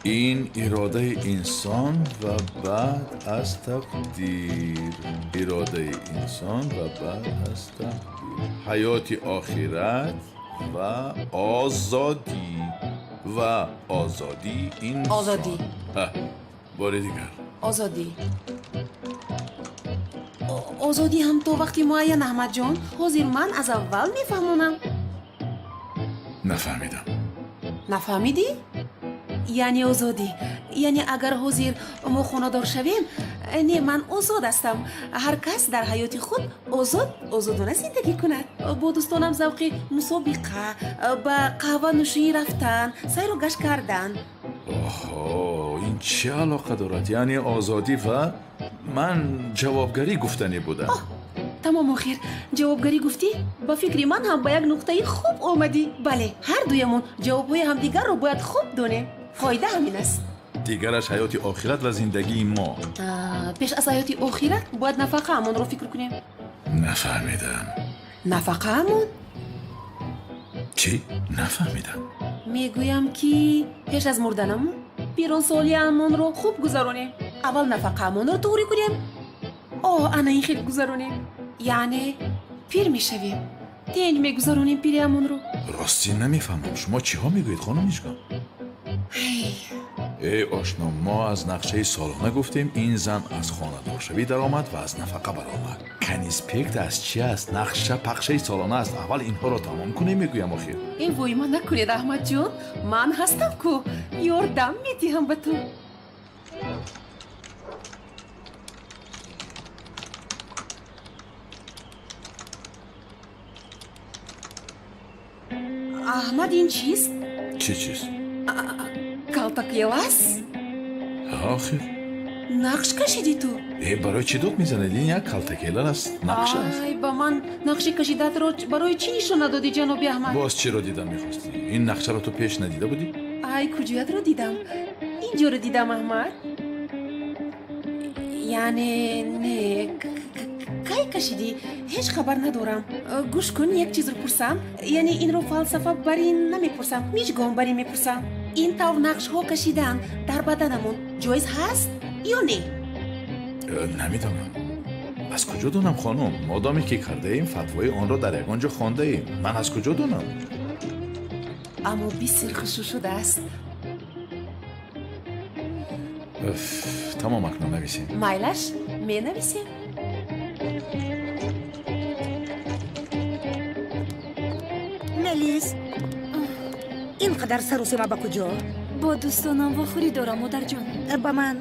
Ин иродаи инсон ва баъд аз тақдир. Иродаи инсон ва баъд аз тақдир. Ҳаёти охират ва озодӣ. Ва озодии инсон. Озодӣ. Бори дигар. Озодӣ. Озодӣ ҳам то вақти муайян, Аҳмадҷон. Ҳозир ман аз аввал мефаҳмонам. Нафаҳмидам. Нафаҳмидӣ? Яъне озодӣ. Яъне агар ҳозир мо хонадор шавем, не, ман озод ҳастам. Ҳар кас дар ҳаёти худ озод, озодона зиндагӣ кунад. Бо дӯстонам завқи мусобиқа, ба қаҳванӯшӣ рафтан, сайру гашт кардан. Оҳо, ин чӣ алоқа дорад? Яъне озодӣ ва ман ҷавобгарӣ гуфтанӣ будам. Тамом, охир ҷавобгарӣ гуфтӣ? Ба фикри ман ҳам ба як нуқтаи хуб омадӣ. Бале, ҳар дуямон ҷавобҳои ҳамдигарро бояд хуб донем. Фоида ҳамин аст. Дигараш ҳаёти охират ва зиндагии мо. Пеш аз ҳаёти охират бояд нафақаамонро фикр кунем. Нафаҳмидам. Нафақаамон? Чӣ? Нафаҳмидам. Мегӯям, ки пеш аз мурданамон пиронсолиамонро хуб гузаронем. Аввал нафақаамонро туғрӣ кунем. О, ана ин хел гузаронем. Яъне пир мешавем. Тенҷ мегузаронем пириамонро. Ростӣ намефаҳмам, шумо чиҳо мегӯед, хонум Мижгон? Эй ошно, мо аз нақшаи солона гуфтем, ин зан аз хонадоршавӣ даромад ва аз нафақа баромад. Конспект аз чи аст? Нақша пақшаи солона аст. Аввал инҳоро тамом кунем, мегӯям охир. Э, вой, ма накунед, Аҳмадҷон. Ман ҳастам ку, ёрдам медиҳам ба ту. Аҳмад, ин чист? Чӣ чиз? Калтакелас? Охир. Нақш кашидӣ ту? Э, барои чӣ дод мезанед? Ин як калтакелар аст, нақша аст. Ай, ба ман нақши кашидаатро барои чӣ нишон надодӣ, ҷаноби Аҳмад? Боз чиро дидан мехостӣ? Ин нақшаро ту пеш надида будӣ? Ай, куҷоятро дидам? Инҷоро дидам, Аҳмад. Яъне не, кай кашидӣ? Ҳеҷ хабар надорам. Гӯш кун, як чизро пурсам. Яъне инро фалсафа бар ин намепурсам, мижгон бар ин мепурсам. Ин тавр нақшҳо кашидан дар баданамон ҷоиз ҳаст ё не? Намедонам, аз куҷо донам, хонум? Модоме ки кардаем, фатвои онро дар ягон ҷо хондаем. Ман аз куҷо донам? Аммо бисёр хушрӯ шудааст. Тамом, акнун нависем. Майлаш, менависем. Мелис, ин қадар сарусема ба куҷо? Бо дӯстонам вохӯрӣ дорам, модарҷон. Ба ман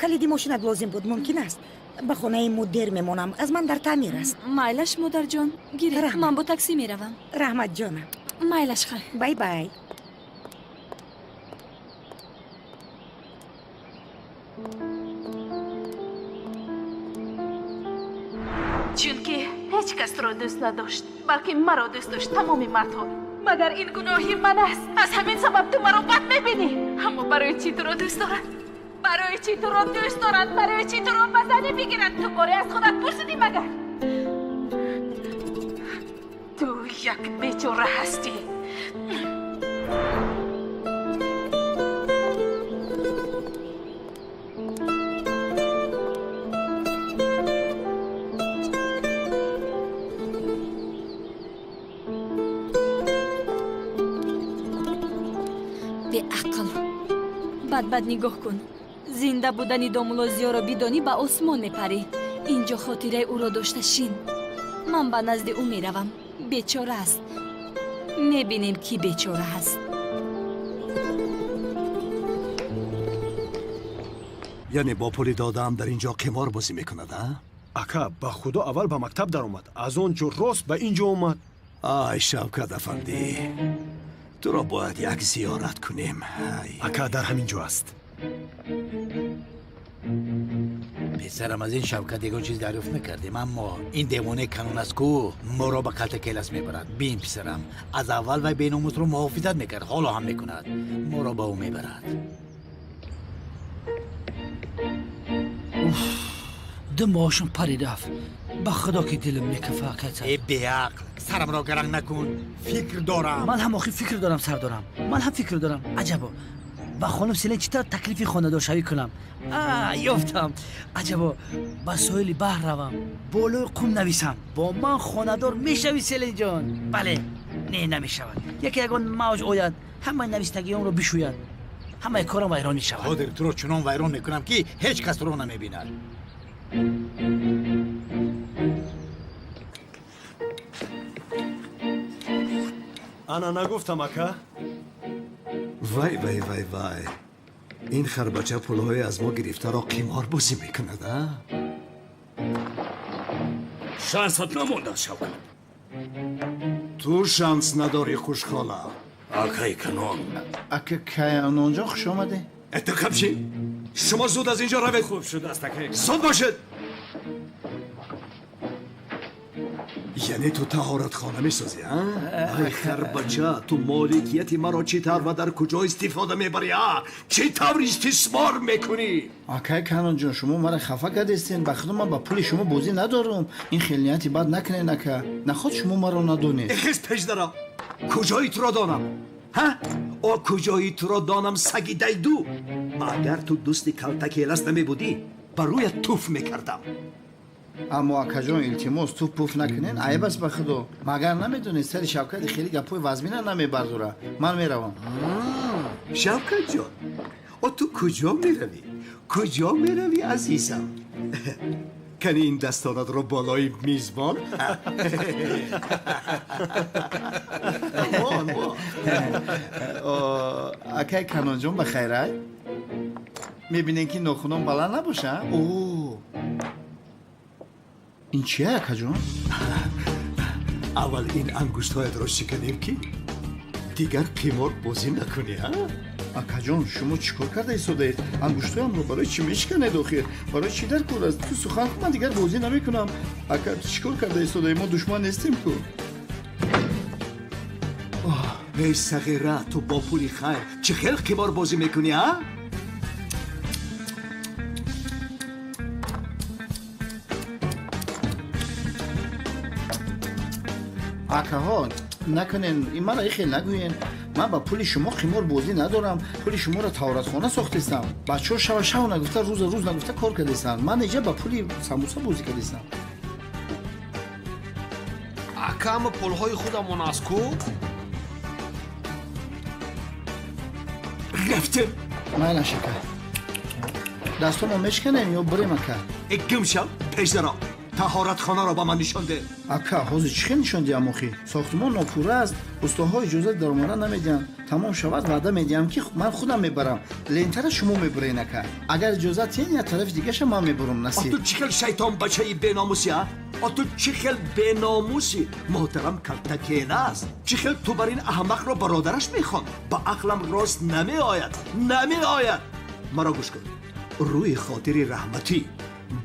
калиди мошинат лозим буд, мумкин аст? Ба хонаи мо дер мемонам, аз ман дар таъмир аст. Майлаш, модарҷон, гиред, ман бо таксӣ меравам. Раҳмат, ҷонам. Майлаш, хайр. Бай бай. Чунки ҳеҷ кас туро дӯст надошт, балки маро дӯст дошт, тамоми мардҳо. Магар ин гуноҳи ман аст? Аз ҳамин сабаб ту маро бад мебинӣ. Аммо барои чӣ туро дӯст доранд? Барои чӣ туро дӯст доранд? Барои чӣ туро ба занӣ бигиранд? Ту боре аз худат пурсидӣ магар? Ту як бечора ҳастӣ. Беақл, бадбад нигоҳ кун. Зинда будани домулло Зиёро бидонӣ, ба осмон мепарӣ. Инҷо хотираи ӯро дошта шин. Ман ба назди ӯ меравам. Бечора аст, мебинем, ки бечора ҳаст. Яъне бо пули додаам дар ин ҷо қимор бозӣ мекунад, а? Ака, ба худо, аввал ба мактаб даромад, аз он ҷо рост ба ин ҷо омад. Ай, Шавкат афандӣ, туро бояд як зиёрат кунем. Ака, дар ҳамин ҷо аст. Писарам, аз ин Шавкат ягон чиз дарёфт накардем, аммо ин девонаи канон аст ку моро ба калтакелас мебарад. Бин, писарам, аз аввал вай беномусро муҳофизат мекард, ҳоло ҳам мекунад, моро ба ӯ мебарад. Ду моҳашон пари рафт, ба худо ки дилам мекафа. Э, беақл, сарамро гаранг накун, фикр дорам. Ман ҳам охир фикр дорам, сар дорам, ман ҳам фикр дорам. Аҷабо. Ба хонум Селен чӣ тавр таклифи хонадоршавӣ кунам? Ёфтам. Аҷабо, ба соҳили баҳр равам, болои қум нависам: бо ман хонадор мешавӣ, Селенҷон? Бале, не, намешавад. Яке ягон мавҷ ояд, ҳамаи навистагиёнро бишӯяд, ҳамаи корам вайрон мешавад. Ҳозир туро чунон вайрон мекунам, ки ҳеҷ кас туро намебинад. Ана нагуфтам, ака? Вай, вай, вай, вай, ин харбача пулҳои аз мо гирифтаро қиморбозӣ мекунад, а? Шансат намондааст, Шавкат. Ту шанс надорӣ, хушхола. Акай Канон. Ака Канонҷон, хуш омадед. Эттиқабши, шумо зуд аз ин ҷо равед. Хуб шудааст, акай. Зуд бошед. Яъне ту таҳоратхона месозӣ, а? Ай харбача, ту моликияти маро чӣ тавр ва дар куҷо истифода мебарӣ, а? Чӣ тавр истисмор мекунӣ? Акай Канонҷон, шумо маро хафа кардестен. Ба худо, ман ба пули шумо бозӣ надорам. Ин хел нияти бад накунед, ака. Наход шумо маро надонед. Хез, пеждара, куҷои туро донам, ҳа? О, куҷои туро донам, саги дайду? Агар ту дӯсти калтакелас намебудӣ, ба рӯят туф мекардам. Аммо акаҷон, илтимос, туф пуф накунен, айб аст, ба худо. Магар намедонед, сари Шавкати хеле гапҳои вазмина намебардора. Ман меравам. Шавкатҷон, о, ту куҷо меравӣ? Куҷо меравӣ, азизам? Кани ин дастонатро болои мизбон. Мон, мон. Акай Канонҷон, ба хайрай. Мебинем, ки нохунон баланд набоша. О, ин чия, акаҷон? Аввал ин ангуштҳоятро шиканем, ки дигар қимор бозӣ накунӣ, а? Акаҷон, шумо чӣ кор карда истодаед? Ангуштҳоямро барои чӣ мешиканед охир? Барои чӣ дар кор аст? Ту сухан кун, ман дигар бозӣ намекунам. Ака, чӣ кор карда истодаед? Мо душман нестем ку. Эй сағира, ту бо пули хайр чӣ хел қимор бозӣ мекунӣ, а? Акаҳо, накунен, ин мара ихел нагӯен. Ман ба пули шумо қимор бозӣ надорам. Пули шуморо таҳоратхона сохтестам. Бачаҳо шава шав нагуфта, рӯза рӯз нагуфта кор кардестанд. Ман иҷа ба пули самбуса бозӣ кардестам. Ака, ама пулҳои худамон аст ку? Рафтем. Майлаш, ака. Дастонро мешиканем ё бирем, ака? Э, гум шав, пешдаро. Таҳоратхонаро ба ман нишон деҳ. Ака, ҳозир чӣ хел нишон диҳам охир? Сохтмон нопурра аст, устоҳо иҷозат даромада намедиҳанд. Тамом шавад, ваъда медиҳам, ки ман худам мебарам. Лентара шумо мебурен, ака. Агар иҷозат диҳен, як тарафи дигаша ман мебурам, насиб. Ту чӣ хел шайтонбачаи беномусӣ, а? А ту чӣ хел беномусӣ? Муҳтарам калтакела аст. Чӣ хел ту бар ин аҳмақро бародараш мехон? Ба ақлам рост намеояд, намеояд. Маро гӯш кун. Рӯи хотири раҳматӣ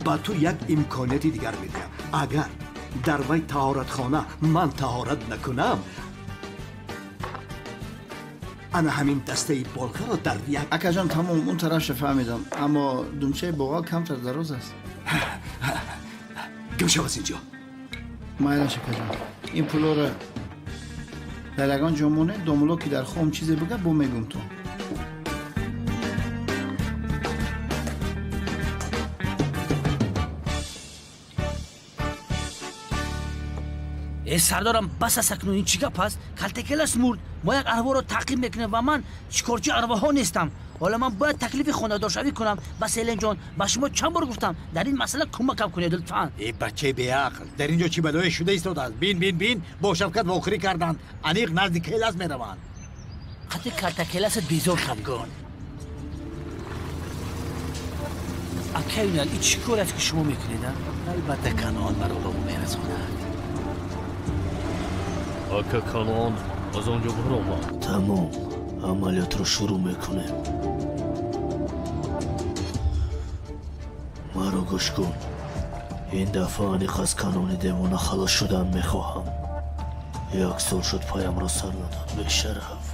ба ту як имконияти дигар медиҳам. Агар дар вай таҳоратхона ман таҳорат накунам, ана ҳамин дастаи болғаро дар як. Акаҷон, тамом, он тарафша фаҳмидам, аммо думчаи боғал камтар дароз аст. Гум шав аз ин ҷо. Майлаш, акаҷон. Ин пулоро дар ягон ҷо монед, домуло ки дар хом чизе бигӯяд, бо мегӯм то. Э, сардорам, бас аст акнун, ин чӣ гап аст? Калтакелас мурд, мо як арворо таъқиб мекунем ва ман шикорчии арвоҳо нестам. Ҳоло ман бояд таклифи хонадоршавӣ кунам ба Селенҷон. Ба шумо чанд бор гуфтам, дар ин масъала кӯмакам кунед, лутфан. Э, бачаи беақл, дар ин ҷо чӣ балое шуда истодааст? Бин, бин, бин, бо Шавкат вохӯрӣ карданд, аниқ назди келас мераванд. Қати калтакеласат безор шавгон. Акаюнал, ин чӣ кор аст, ки шумо мекунед, а? Албатта, Канон маро ба ӯ мерасонад. Ака Канон аз он ҷо баромад. Тамом, амалиётро шурӯъ мекунем. Маро гӯш кун. Ин дафъа аниқ аз Канони девона халос шудан мехоҳам. Як сол шуд, паямро сар надод, бешараф.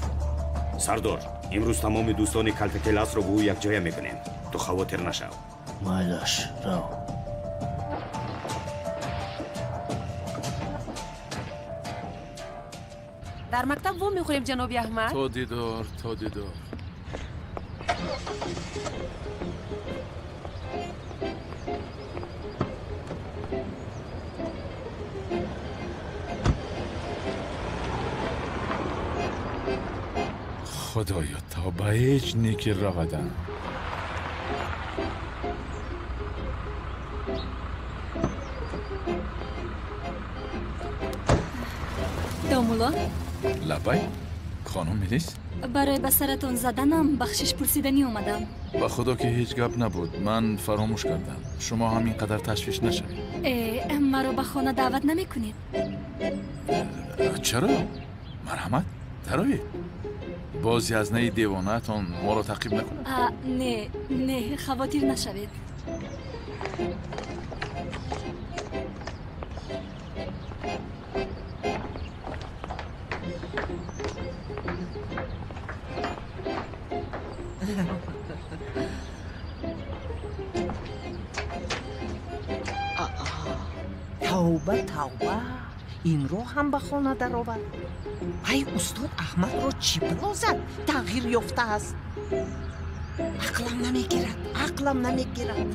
Сардор, имрӯз тамоми дӯстони калтакеласро бо ӯ якҷоя мекунем. Ту хавотир нашав. Майлаш, рав. Дар мактаб во мехӯрем, ҷаноби Аҳмад. То дидор, то дидор. Худоё, то ба ҳеҷ неки равадам. Домулло? Лабай, хонум Мелис? Барои ба саратон заданам бахшиш пурсиданӣ омадам. Ба худо ки ҳеҷ гап набуд, ман фаромӯш кардам. Шумо ҳам ин қадар ташвиш нашавед. Э, маро ба хона даъват намекунед? Чаро? Марҳамат, дароед. Боз язнаи девонаатон моро таъқиб накунад. Не, не, хавотир нашавед. Тавба, тавба, инро ҳам ба хона даровард. Ай, устод Аҳмадро чӣ бало зад, тағйир ёфтааст. Ақлам намегирад, ақлам намегирад.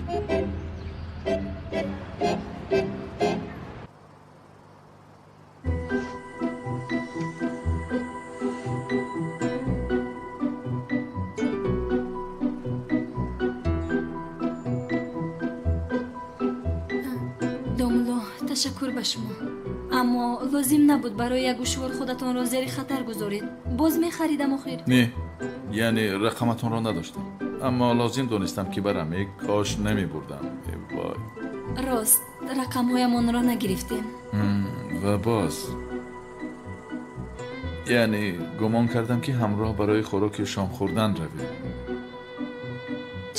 Домулло, ташаккур ба шумо. Аммо лозим набуд барои як гӯшвор худатонро зери хатар гузоред. Боз мехаридам охир. Не, яъне рақаматонро надоштам, аммо лозим донистам ки барам. Э, кош намебурдам. Э, вой. Рост, рақамҳоямонро нагирифтем. Ва боз, яъне гумон кардам ки ҳамроҳ барои хӯроки шом хӯрдан равем.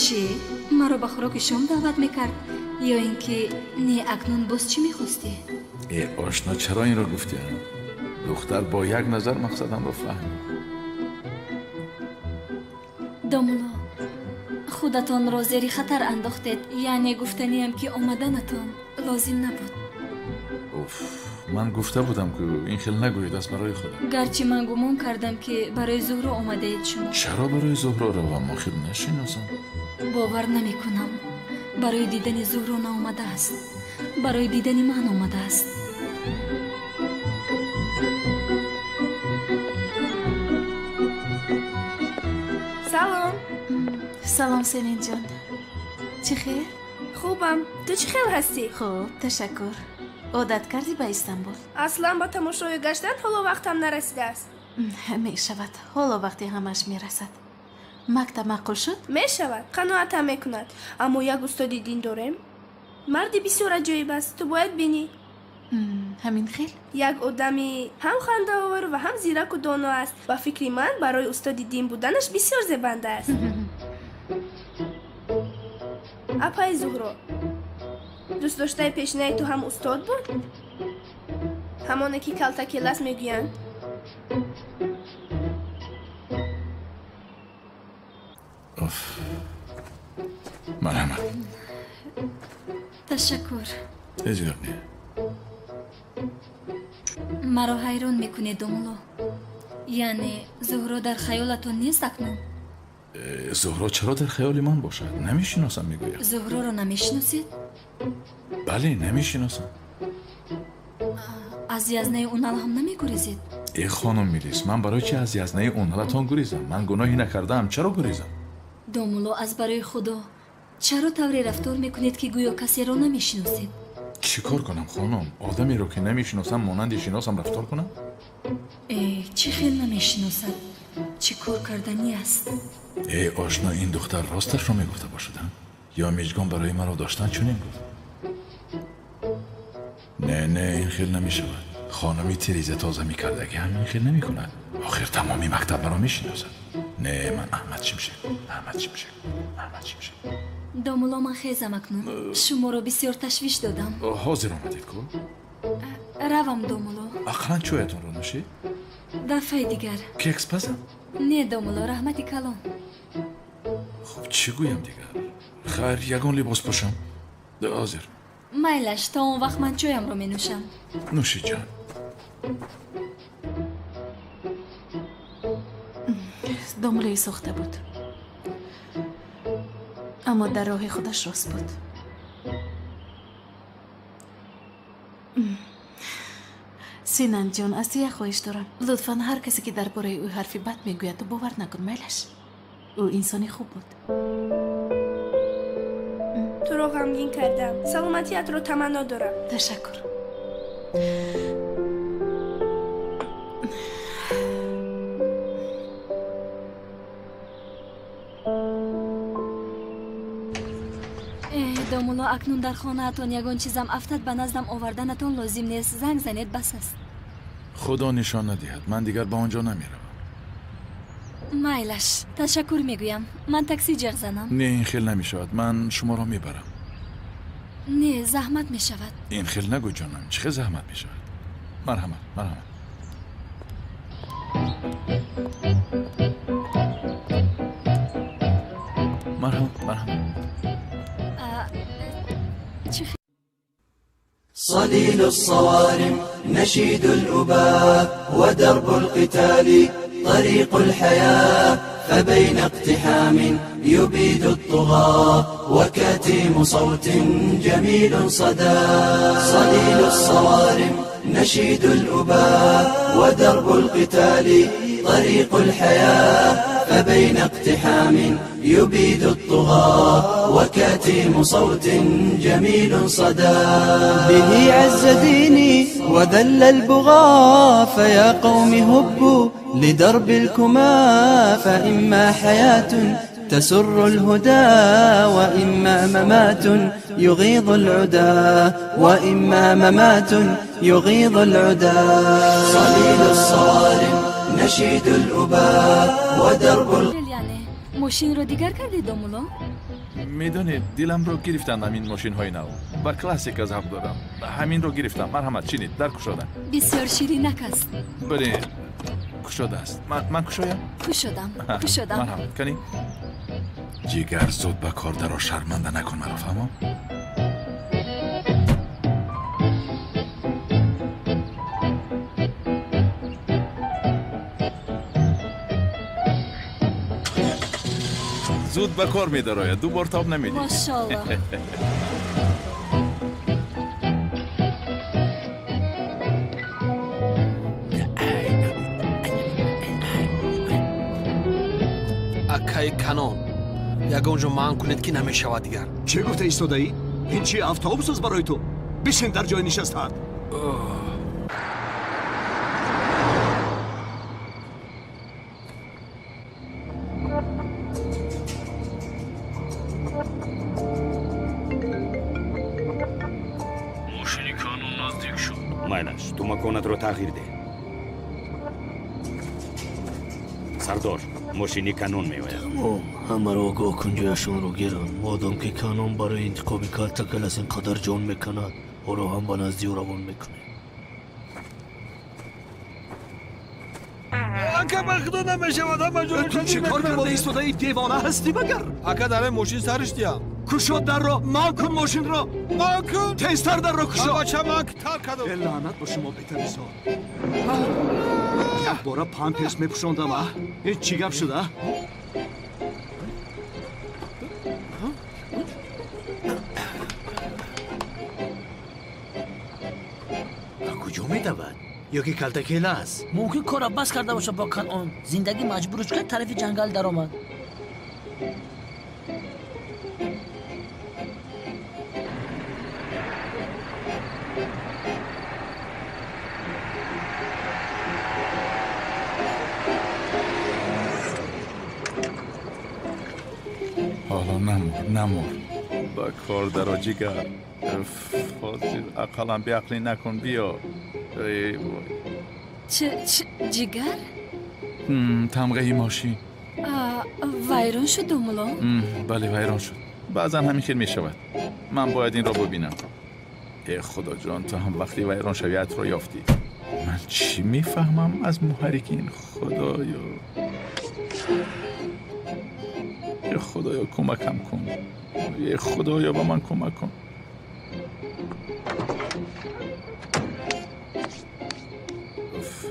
Чӣ? Маро ба хӯроки шом даъват мекард? Ё ин ки не, акнун боз чӣ мехостӣ? Э, ошно, чаро инро гуфтӣ? Духтар бо як назар мақсадамро фаҳмид. Домулло, худатонро зери хатар андохтед. Яъне гуфтаниям ки омаданатон лозим набуд. Уф, ман гуфта будам ку ин хел нагӯед, аз барои худо. Гарчи ман гумон кардам ки барои Зуҳро омадаед шумо. Чаро барои Зуҳро равам? Охир нашиносам. Бовар намекунам. Барои дидани Зуҳро наомадааст, барои дидани ман омадааст. Салом. Салом, Селинҷон. Чӣ хел? Хубам. Ту чӣ хел ҳастӣ? Хуб, ташаккур. Одат кардӣ ба Истанбул? Аслан ба тамошои гаштан ҳоло вақтам нарасидааст. Мешавад, ҳоло вақти ҳамаш мерасад. Мактаб маъқул шуд? Мешавад, қаноатам мекунад. Аммо як устоди дин дорем. Марди бисёр аҷоиб аст, ту бояд бинӣ. Ҳамин хел? Як одами ҳам хандаовар ва ҳам зираку доно аст. Ба фикри ман, барои устоди дин буданаш бисёр зебанда аст. Апаи Зуҳро, дӯстдоштаи пешинаи ту ҳам устод буд? Ҳамоне ки калтакелас мегӯянд? Уф, марҳамат. Ташаккур. Ҳеҷ гап не. Маро ҳайрон мекунед, домулло. Яъне Зуҳро дар хаёлатон нест акнун? Зуҳро чаро дар хаёли ман бошад? Намешиносам, мегӯям. Зуҳроро намешиносед? Бале, намешиносам. Аз язнаи Унал ҳам намегурезед? Э, хонум Мелис, ман барои чи аз язнаи Уналатон гурезам? Ман гуноҳе накардаам, чаро гурезам? Домулло, аз барои худо, чаро тавре рафтор мекунед ки гӯё касеро намешиносед? Чӣ кор кунам, хонум? Одамеро ки намешиносам, монанди шиносам рафтор кунам? Э, чӣ хел намешиносад? Чӣ кор карданӣ аст? Э, ошно, ин духтар росташро мегуфта бошад, ё мижгон барои маро доштан чунин гуфт? Не, не, ин хел намешавад. Хонуми тиреза тоза мекардагӣ ҳам ин хел намекунад. Охир тамоми мактаб маро мешиносад. Не, ман Аҳмад Шимшек, Аҳмад Шимшек, Аҳмад Шимшек. Домулло, ман хезам акнун. Шуморо бисёр ташвиш додам. Ҳозир омадед ку? Равам, домулло. Ақаллан чоятонро нӯшед? Дафъаи дигар. Кекс пазам? Не, домулло, раҳмати калон. Хуб, чӣ гӯям дигар? Хайр, ягон либос пӯшам. Ҳозир. Майлаш, то он вақт ман чоямро менӯшам. Нӯшиҷон. Домуллои сохта буд. Аммо дар роҳи худаш рост буд. Синанҷон, аз ту як хоҳиш дорам. Лутфан ҳар касе ки дар бораи ӯ ҳарфи бад мегӯяд, ту бовар накун, майлаш. Ӯ инсони хуб буд. Туро ғамгин кардам. Саломатиятро таманно дорам. Ташаккур. Домулло, акнун дар хонаатон ягон чизам афтад, ба наздам оварданатон лозим нест. Занг занед, бас аст. Худо нишон надиҳад, ман дигар ба он ҷо намеравам. Майлаш, ташаккур мегӯям. Ман такси ҷеғ занам. Не, ин хел намешавад. Ман шуморо мебарам. Не, заҳмат мешавад. Ин хел нагӯ, ҷонам. Чӣ хел заҳмат мешавад? Марҳамат, марҳамат. Марҳамат, марҳамат. صليل الصوارم نشيد الأباء ودرب القتال طريق الحياة، فبين اقتحام يبيد الطغاة وكتيم صوت جميل صدى. صليل الصوارم نشيد الأباء ودرب القتال طريق الحياة، فبين اقتحام يبيد الطغاة وكتيم صوت جميل صدى. به عز ديني وذل البغاة، فيا قوم هبوا لدرب الكما، فإما حياة تسر الهدى وإما ممات يغيظ العدا، وإما ممات يغيظ العدا. صليل الصوارم نشيد الأباء ودرب мошинро дигар кардӣ, домулло? Медонед, диламро гирифтанд ҳамин мошинҳои нав. Ба классика завқ дорам. Ҳаминро гирифтам. Марҳамат, чинед, дар кушода. Бисёр ширинак аст. Бале, кушода аст. Ман кушоям? Кушодам, кушодам. Марҳамат, кани? Ҷигар, зуд ба кор даро, шарманда накун маро, фаҳмо? Зуд ба кор медарояд, ду бор тоб намедиҳӣ. Машоаллоҳ. Акаи Канон, ягон ҷо манъ кунед, ки намешавад дигар. Чӣ гуфта истодаӣ? Ин чи автобус аст барои ту? Бишин дар ҷои нишастаат. Мошини Канон наздик шуд. Майлаш, ту маконатро тағйир деҳ. Сардор, мошини Канон меояд. Тамом, ҳамаро огоҳ кун, ҷояшонро гиранд. Модом ки Канон барои интиқоми Калтакелас ин қадар ҷон меканад, ӯро ҳам ба назди ӯ равон мекунем. Ака, ба худо намешавад, ҳама ҷо Ту чӣ кор карда истодаӣ? Девона ҳастӣ магар? Ака, дар ин мошин сариш диҳам. Кушод дарро, ман кун мошинро. Ман кун. Тезтар дарро кушод. Бача, ман тар кардам. Э, лаънат ба шумо бетамизҳо. Якбора памперс мепӯшондам, а? Ин чӣ гап шуда? Ба куҷо медавад? Ё ки Калтакелас? Мумкин корро бас карда бошад бо Канон. Зиндагӣ маҷбурш кард, тарафи ҷангал даромад. Ҳоло намур, намур. Ба кор даро, ҷигар. Фозил, ақаллан беақлӣ накун, биё. Эй вой. Ҷигар? Тамғаи мошин. Вайрон шуд, домулло? Бале, вайрон шуд. Баъзан ҳамин хел мешавад. Ман бояд инро бубинам. Э худоҷон, ту ҳам вақти вайрон шавиятро ёфтӣ. Ман чӣ мефаҳмам аз муҳаррики ин, худоё? Э худоё, кӯмакам кун. Э худоё, ба ман кӯмак кун.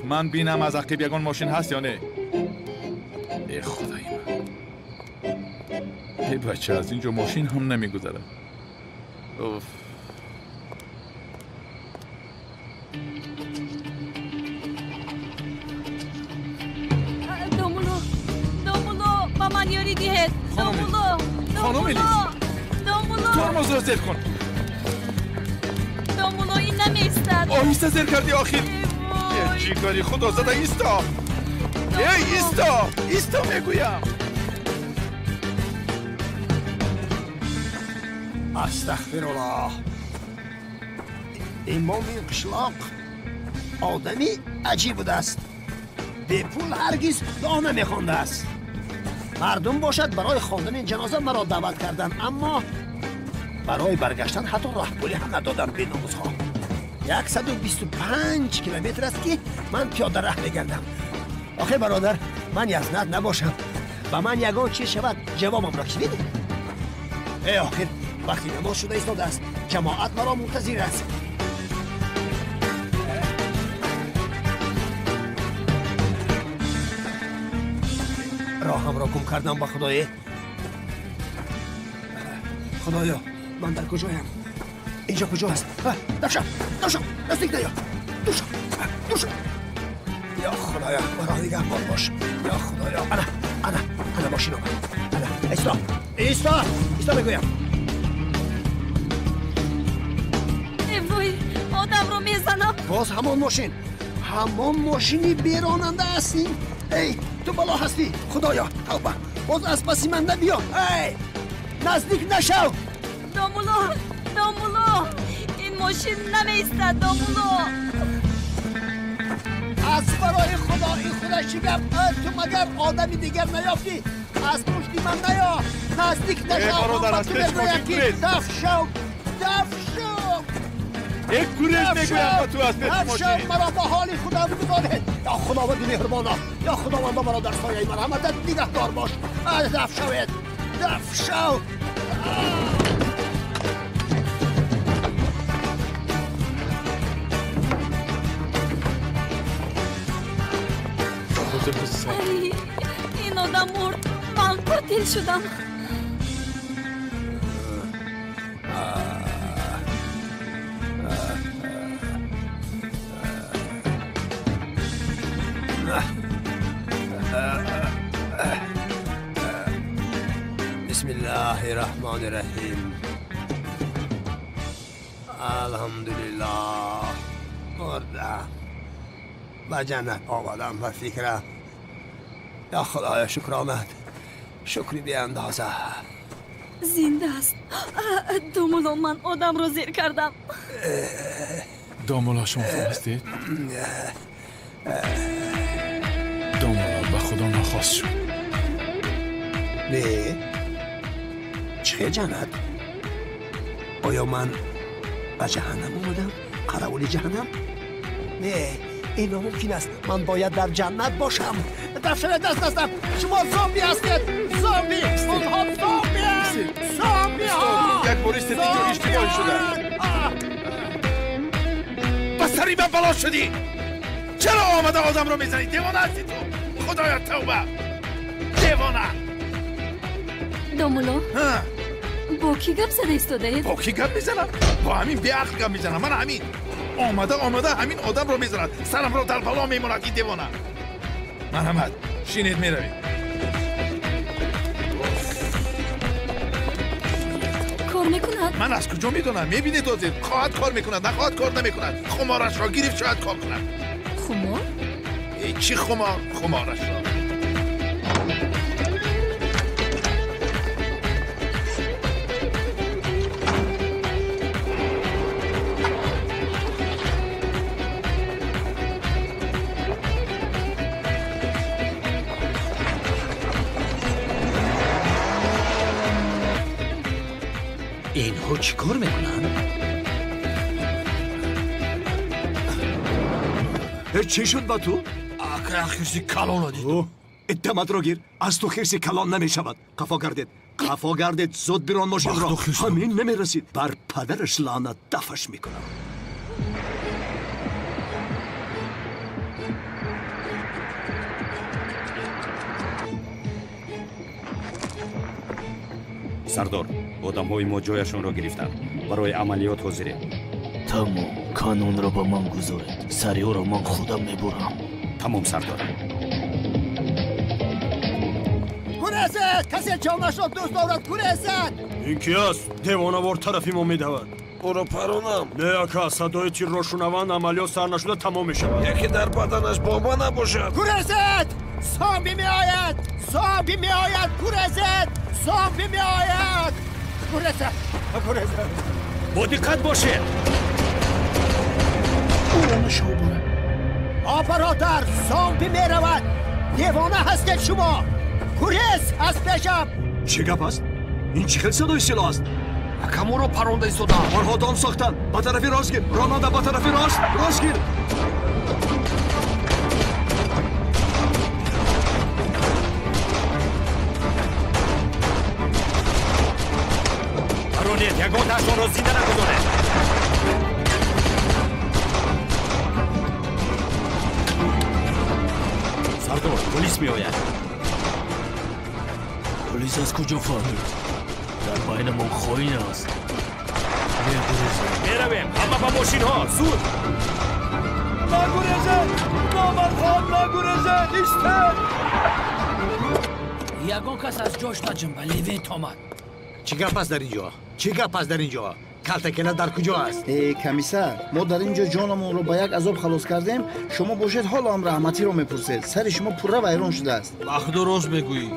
Ман бинам аз ақиб ягон мошин ҳаст ё не. Э худои ман, Эй бача, аз инҷо мошин ҳам намегузарад. Уф. Домулло, домулло, ба ман ёрӣ диҳед. Домулло, домулло, домулло. Тормозро зер кун. Домулло, ин намеистад. Оҳиста зер кардӣ охир. Чӣ кори худо зада, исто. Эй, исто, исто мегӯям. Астағфируллоҳ. Имоми қишлоқ одами аҷиб будааст. Бепул ҳаргиз дуо намехондааст. Мардум бошад барои хондани ҷаноза маро даъват карданд, аммо барои баргаштан ҳатто роҳпулӣ ҳам надоданд беномусҳо. 125 километр аст ки ман пиёда раҳ мегардам. Охир бародар, ман язнат набошам. Ба ман ягон чиз шавад, ҷавобамро кӣ медиҳад? Э охир, вақти намоз шуда истодааст. Ҷамоат маро мунтазир аст. Роҳамро гум кардам ба Худое. Худоё, ман дар куҷоям? Инҷо куҷо аст? Дафшам, дафшам, наздик наё. Душам, душам. Ё Худоё, маро нигаҳбон бош. Ё Худоё, ана, ана, ана мошин омад. Ана, исто, исто, исто мегӯям. Вой, одамро мезанам. Боз ҳамон мошин, ҳамон мошини беронанда аст ин. Эй, ту бало ҳастӣ. Худоё, тавба. Боз аз паси ман набиё. Эй, наздик нашав. Домулло, домулло, ин мошин намеистад, домулло. Аз барои Худо, ин худаш чӣ гап? Ту магар одами дигар наёфтӣ? Аз пушти ман наё, наздик нашав. Бародар, аз пеш мошин гурез. Даф шав, даф шав. Э, гурез мегӯям ба ту аз пеши мошин. Маро ба ҳоли худо бигузоред. Ё Худованди меҳрубона, ё Худовандо, маро дар сояи марҳаматат нигаҳдор бош. Даф шавед, даф шав. Ин одам мурд, ман қотил шудам. Бисмиллаҳи раҳмони раҳим. Алҳамдулиллоҳ, мурдам, ба ҷаннат омадам ба фикрам. Ё Худоё, шукр омад, шукри беандоза. Зинда аст. Домулло, ман одамро зер кардам. Домулло, шумо хуб ҳастед? Домулло, ба Худо нохост шуд. Не, чӣ хел ҷаннат? Оё ман ба ҷаҳаннам омадам? Қаравули ҷаҳаннам? Не, ин номумкин аст. Ман бояд дар ҷаннат бошам. Дафшавед, даст дастам. Шумо зомби ҳастед, зомби. Онҳо зомбианд, зомбиҳо. Як бор истед, инҷо иштибоҳ шуда. Ба сари ман бало шудӣ. Чаро омада одамро мезанӣ? Девона ҳастӣ ту. Худоё, тавба. Девона. Домулло, бо кӣ гап зада истодаед? Бо кӣ гап мезанам? Бо ҳамин беақл гап мезанам. Ман ҳамин омада омада ҳамин одамро мезанад. Сарамро дар бало мемонад ин девона. Марҳамат, шинед, меравем. Кор мекунад? Ман аз куҷо медонам? Мебинед ҳозир. Хоҳад кор мекунад, нахоҳад кор намекунад. Хуморашро гирифт, шояд кор кунад. Хумор? Чӣ хумор? Хуморашро. Инҳо чӣ кор мекунанд? Чӣ шуд ба ту? Акай, хирси калонро дид. Иттаматро гир, аз ту хирси калон намешавад. Қафо гардед, қафо гардед, зуд бирон мошинро. Ҳамин намерасид. Бар падараш лаънат, дафаш мекунам. Сардор, одамҳои мо ҷояшонро гирифтанд. Барои амалиёт ҳозирем. Тамом, канонро ба ман гузоред. Сари ӯро ман худам мебурам. Тамом, сардор. Гурезед! Касе ҷонашро дӯст дорад, гурезед! Ин ки аст? Девонавор тарафи мо медавад. Ӯро паронам. Не, ака, садои тирро шунаванд, амалиёт сар нашуда тамом мешавад. Яке дар баданаш бомба набошад. Гурезед! Зомби меояд! Зомби меояд! Гурезед! Зомби меояд! Гурезед! Гурезед! Бо диққат бошед! Ӯро нишон бурад. О, бародар, зомби меравад! Девона ҳастед шумо! Гурез аз пешам! Чӣ гап аст? Ин чӣ хел садои силоҳ аст? Акаморо паронда истодаам. Онҳо дом сохтанд. Ба тарафи рост гир. Ронанда, ба тарафи рост. Рост гир. Паронед, ягонтаашонро зинда нагузоред. Сардор, полис меояд. Полис аз куҷо фаҳмид? Дар байнамон хоин аст. Мегурезем. Меравем. Ҳама ба мошинҳо. Зуд. Нагурезед! Номардхон, нагурезед! Истед! Ягон кас аз ҷош наҷунба. Левент омад. Чӣ гап аст дар ин ҷо? Чӣ гап аст дар ин ҷо? Калтакела дар куҷо аст? Э, комиссар, мо дар ин ҷо ҷонамонро ба як азоб халос кардем. Шумо бошед, ҳоло ҳам раҳматиро мепурсед. Сари шумо пурра вайрон шудааст. Ба худо рост мегӯӣ.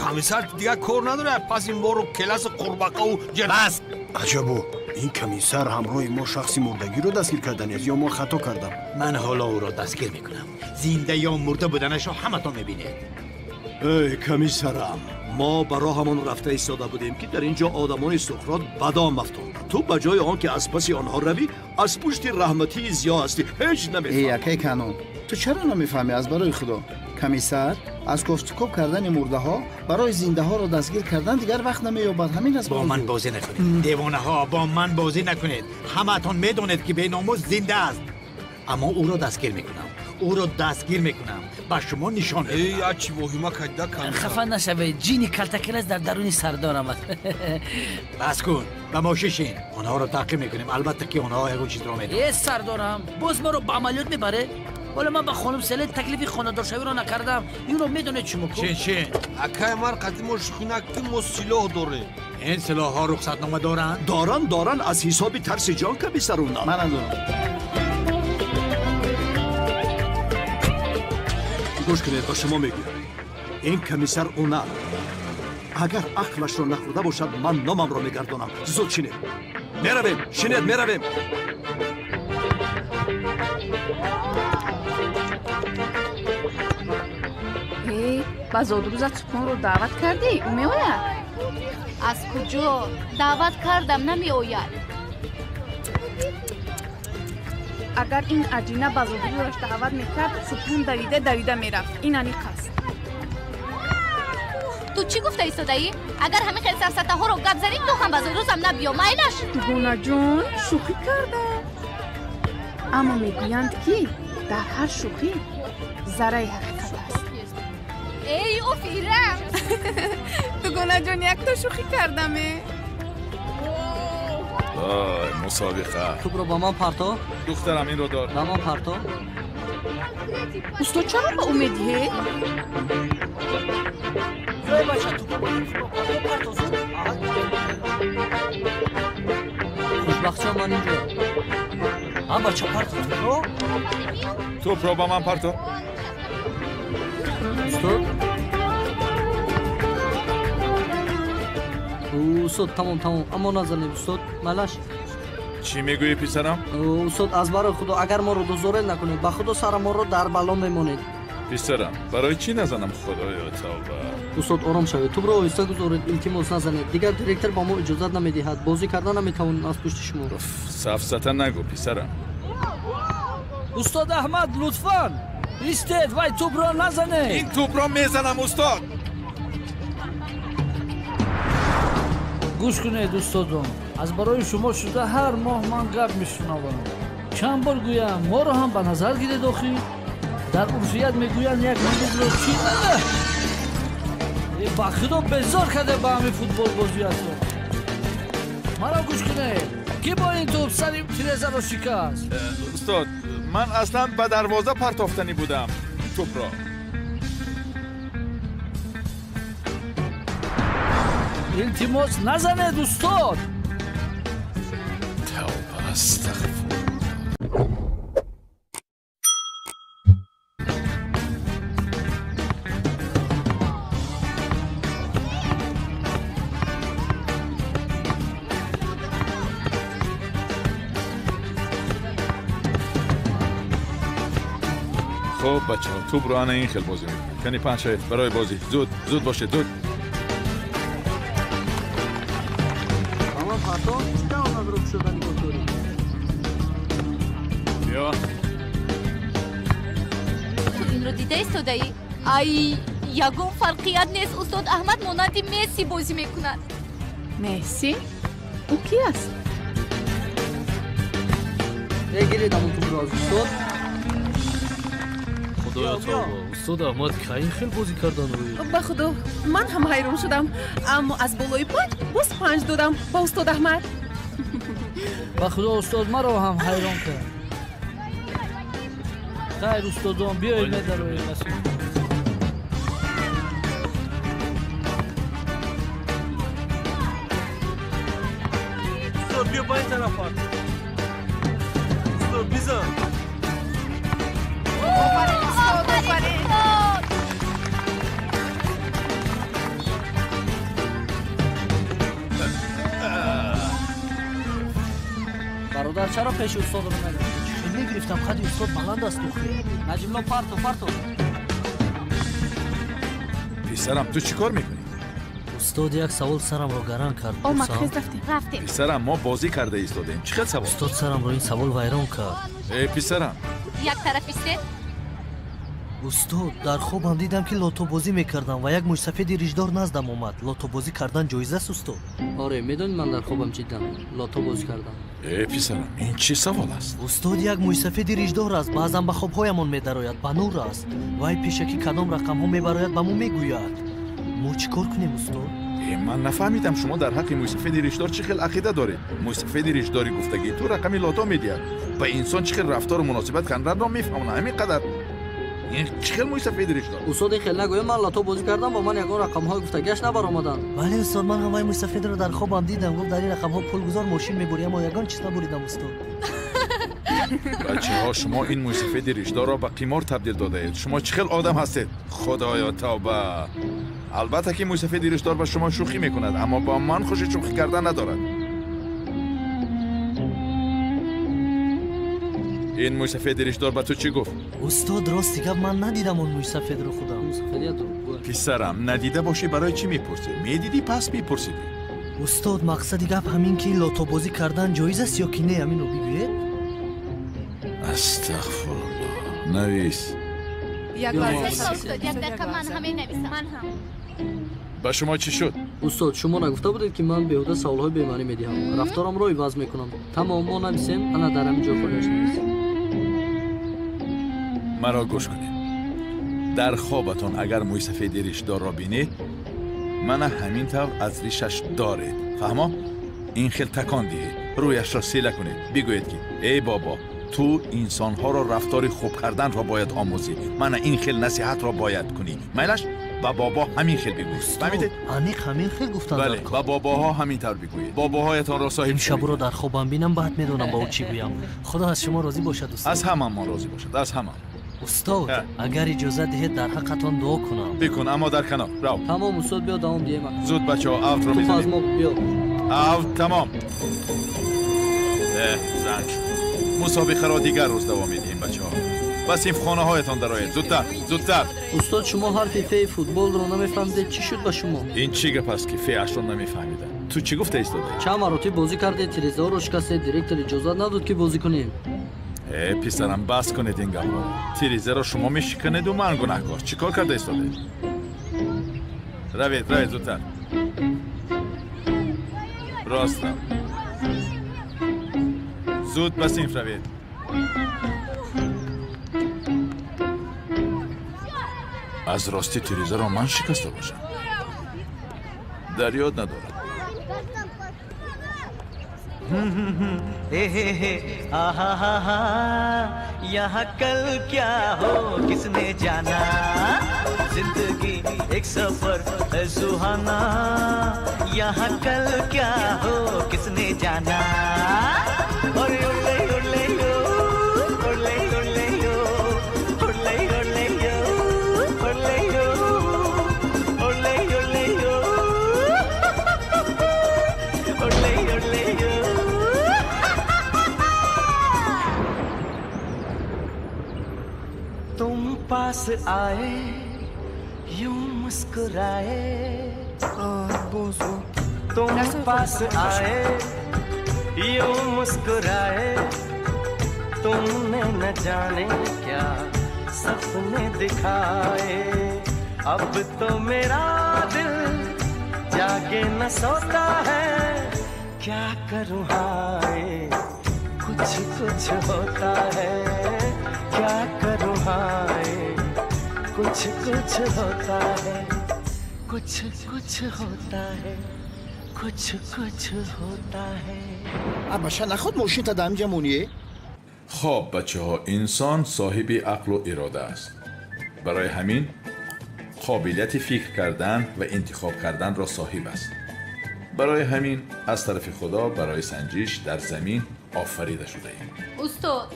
Комиссар дигар кор надорад, пас ин бору келаси қурбақаву бас. Аҷабо, ин комиссар ҳамроҳи мо шахси мурдагиро дастгир карданист ё мо хато кардам? Ман ҳоло ӯро дастгир мекунам. Зинда ё мурда буданашро ҳаматон мебинед. Эй, комиссарам, мо ба роҳамон рафта истода будем, ки дар ин ҷо одамони Суқрот ба дом афтонданд. Ту ба ҷои он ки аз паси онҳо равӣ, аз пушти раҳматии Зиё ҳастӣ. Ҳеҷ намефаҳмӣ. Эй, акай Канон, ту чаро намефаҳмӣ аз барои худо? Комиссар аз кофтукоб кардани мурдаҳо барои зиндаҳоро дастгир кардан дигар вақт намеёбад. Ҳамин аст. Бо ман бозӣ накунед, девонаҳо, бо ман бозӣ накунед. Ҳамаатон медонед, ки беномус зинда аст. Аммо ӯро дастгир мекунам. Ӯро дастгир мекунам. Ба шумо нишон медиҳам. Эй, чӣ воҳима кайда комиссар. Хафа нашавед, ҷини калтакелас дар даруни сардор омад. Бас кун, ба мошин шин. Онҳоро таъқиб мекунем. Албатта ки онҳо ягон чизро медонанд. Э, сардорам, боз маро ба амалиёт мебаред? Ҳоло ман ба хонум Селен таклифи хонадоршавиро накардам. Инро медонед шумо ку? Шин, шин. Акай мар қадим мо шӯхӣ накунем, мо силоҳ дорем. Ин силоҳҳо рухсатнома доранд? Доранд, доранд, аз ҳисоби тарси ҷон, комиссар, уна. Манам дорам. Гӯш кунед, ба шумо мегӯям. Ин комиссар уна. Агар ақлашро нахӯрда бошад, ман номамро мегардонам. Зуд шинед. Меравем, шинед, меравем. Э, ба зодрӯзат Субҳонро даъват кардӣ? Ӯ меояд? Аз куҷо? Даъват кардам, намеояд. Агар ин аҷина ба зодрӯзаш даъват мекард, Субҳон давида давида мерафт. Ин аниқ аст. Ту чӣ гуфта истодаӣ? Агар ҳамин хел сафсатаҳоро гап занӣ, ту ҳам ба зодрӯзам набиё, майлаш? Дугонаҷон, шӯхӣ кардам. Аммо мегӯянд, ки дар ҳар шӯхӣ зарраи ҳақиқат аст. Эй, офирам! Дугонаҷон, якто шӯхӣ кардаме. Вой, мусобиқа. Тӯпро ба ман парто. Духтарам, инро дор. Ба ман парто. Устод, чаро ба ӯ медиҳед? Эй, бача, тӯпро парто, зуд. Хушбахтча, ман инҷо. А, бача, парто тӯпро. Тӯпро ба ман парто. Устод? Устод, тамом, тамом. Аммо назанед, устод. Малаш. Чӣ мегӯӣ, писарам? Устод, аз барои худо, агар моро дузоред накунед, ба худо сарамонро дар бало мемонед. Писарам, барои чӣ назанам, худоё, тавба. Устод, ором шавед. Тӯбро оҳиста гузоред, илтимос, назанед. Дигар директор ба мо иҷозат намедиҳад. Бозӣ карда наметавонем аз пушти шумо. Сафсата нагӯ, писарам. Устод Аҳмад, лутфан истед, вай тӯбро назанед. Ин тӯбро мезанам, устод. Гӯш кунед, устодон, аз барои шумо шуда ҳар моҳ ман гап мешунавам. Чанд бор гӯям, моро ҳам ба назар гиред охир. Дар урфият мегӯянд як муридро чӣ? Ба худо безор карде ба ҳамин футбол бозиятро. Маро гӯш кунед, ки бо ин тӯб сари тирезаро шикаст? Устод, ман аслан ба дарвоза партофтанӣ будам тӯбро. Илтимос, назанед, устод. Тавба, астағфируллоҳ. Хуб, бачаҳо, тӯбро ана ин хел бозӣ мекунед. Кани панҷ шавед барои бозӣ. Зуд, зуд бошед, зуд. Аммо партов чӣ тавонад рӯ шуда нигоҳ дорӣ? Биё. Ту инро дида истодаӣ? Ай, ягон фарқият нест. Устод Аҳмад монанди Месси бозӣ мекунад. Месси? Ӯ ки аст? Э, гиред ҳамон тӯбро аз устод. Худоё, тавба, устод Аҳмад кай ин хел бозӣ кардан рӯй? Ба худо, ман ҳам ҳайрон шудам, аммо аз болои панҷ боз панҷ додам ба устод Аҳмад. Ба худо, устод маро ҳам ҳайрон кард. Хайр, устодон, биёед, медароем. Устод, биё ба ин тараф. Устод, бизан. Офарин, устод, офарин! Бародар, чаро пеши устодро нагирифтӣ? Хел мегирифтам, қади устод баланд аст охир. Наҷимло, парто, парто. Писарам, ту чӣ кор мекунӣ? Устод, як савол сарамро гаранг кард. Омад, хез, рафтем, рафтем. Писарам, мо бозӣ карда истодем. Чӣ хел савол? Устод, сарамро ин савол вайрон кард. Э, писарам. Як тараф истед. Устод, дар хобам дидам, ки лотобозӣ мекардам ва як мӯйсафеди ришдор наздам омад. Лотобозӣ кардан ҷоиз аст, устод? Оре, медонӣ, ман дар хобам чӣ дидам? Лото бозӣ кардам. Э, писарам, ин чӣ савол аст? Устод, як мӯйсафеди ришдор аст, баъзан ба хобҳоямон медарояд, ба нур аст. Вай пешакӣ кадом рақамҳо мебарояд, ба мо мегӯяд. Мо чӣ кор кунем, устод? Э, ман нафаҳмидам, шумо дар ҳаққи мӯйсафеди ришдор чӣ хел ақида доред? Мӯйсафеди ришдори гуфтагии ту рақами лото медиҳад, ба инсон чӣ хел рафтору муносибат карданро мефаҳмонад. Ҳамин қадар. Ин чӣ хел мӯйсафеди ришдор? Устод, ин хел нагӯя. Ман лото бозӣ кардам ва ман ягон рақамҳои гуфтагиаш набаромаданд. Бале, устод, ман ҳам вай мӯйсафедро дар хобам дидам. Гуфт, дар ин рақамҳо пул гузор, мошин мебурӣ, аммо ягон чиз набуридам, устод. Бачаҳо, шумо ин мӯйсафеди ришдорро ба қимор табдил додаед. Шумо чӣ хел одам ҳастед? Худоё, тавба. Албатта ки мӯйсафеди ришдор ба шумо шӯхӣ мекунад, аммо бо ман хуши шӯхӣ кардан надорад. Ин мӯйсафеди ришдор ба ту чӣ гуфт? Устод, рости гап, ман надидам он мӯйсафедро худам. Писарам, надида бошӣ, барои чӣ мепурсӣ? Медидӣ, пас мепурсидӣ. Устод, мақсади гап ҳамин ки лотобозӣ кардан ҷоиз аст ё ки не, ҳаминро бигӯед. Астағфируллоҳ. Навис. Як лаҳза. Устод, як дақиқа, ман ҳам менависам. Ман ҳам. Ба шумо чӣ шуд? Устод, шумо нагуфта будед, ки ман беҳуда саволҳои бемаънӣ медиҳам? Рафторамро иваз мекунам. Тамом, мо нависем. Ана дар ҳамин ҷо холиаш навис. Маро гӯш кунед. Дар хобатон агар мӯйсафеди ришдорро бинед, мана ҳамин тавр аз ришаш доред. Фаҳмо? Ин хел такон диҳед, рӯяшро сила кунед, бигӯед ки эй бобо, ту инсонҳоро рафтори хуб карданро бояд омӯзӣ. Мана ин хел насиҳатро бояд кунӣ. Майлаш, ба бобо ҳамин хел бигӯ. Фаҳмидед? Аниқ ҳамин хел гуфтан. Бале, ба бобоҳо ҳамин тавр бигӯед. Бобоҳоятонро соҳиб Имшабро дар хобам бинам, баъд медонам ба ӯ чӣ гӯям. Худо аз шумо розӣ бошад, устод. Аз ҳамамон розӣ бошад, аз ҳамам. Устод, агар иҷозат диҳед, дар ҳаққатон дуо кунам. Бикун, аммо дар канор рав. Тамом, устод, биё, давом диҳем. Зуд, бачаҳо, автро Туф аз мезанем. мо, биё. Авт тамом. Занг шуд. Мусобиқаро дигар рӯз давом медиҳем, бачаҳо. Ба синфхонаҳоятон дароед. Зудтар, зудтар. Устод, шумо ҳарфи феи футболро намефаҳмидед. Чӣ шуд ба шумо? Ин чӣ гап аст, ки феашро намефаҳмидам? Ту чӣ гуфта истодаӣ? Чанд маротиб бозӣ кардед, тирезаҳоро шикастед, директор иҷозат надод, ки бозӣ кунем. Э, писарам, бас кунед ин гапҳоро. Тирезаро шумо мешиканеду ман гунаҳкор. Чӣ кор карда истодаед? Равед, равед, зудтар. Рост рав. Зуд ба синф равед. Аз ростӣ тирезаро ман шикаста бошам? Дар ёд надорам. आहा, यहाँ कल क्या हो किसने जाना, जिंदगी एक सफर है सुहाना, यहाँ कल क्या हो किसने जाना। ओले ओले ओले यो, ओले ओले यो, ओले ओले यो, ओले यो, ओले ओले यो, ओले ओले यो। तुम पास आए यूं मुस्कुराए, तुम पास आए यूं मुस्कुराए, तुमने न जाने क्या सपने दिखाए। अब तो मेरा दिल जागे न सोता है, क्या करूं हाय कुछ कुछ होता है, क्या करूं हाय कुछ कुछ होता है, कुछ कुछ होता है, कुछ कुछ होता है। Абаша наход мошинта дар ҳамҷа моние? Хоб, бачаҳо, инсон соҳиби ақлу ирода аст. Барои ҳамин қобилияти фикр кардан ва интихоб карданро соҳиб аст. Барои ҳамин аз тарафи Худо барои санҷиш дар замин офарида шудаем. Устод,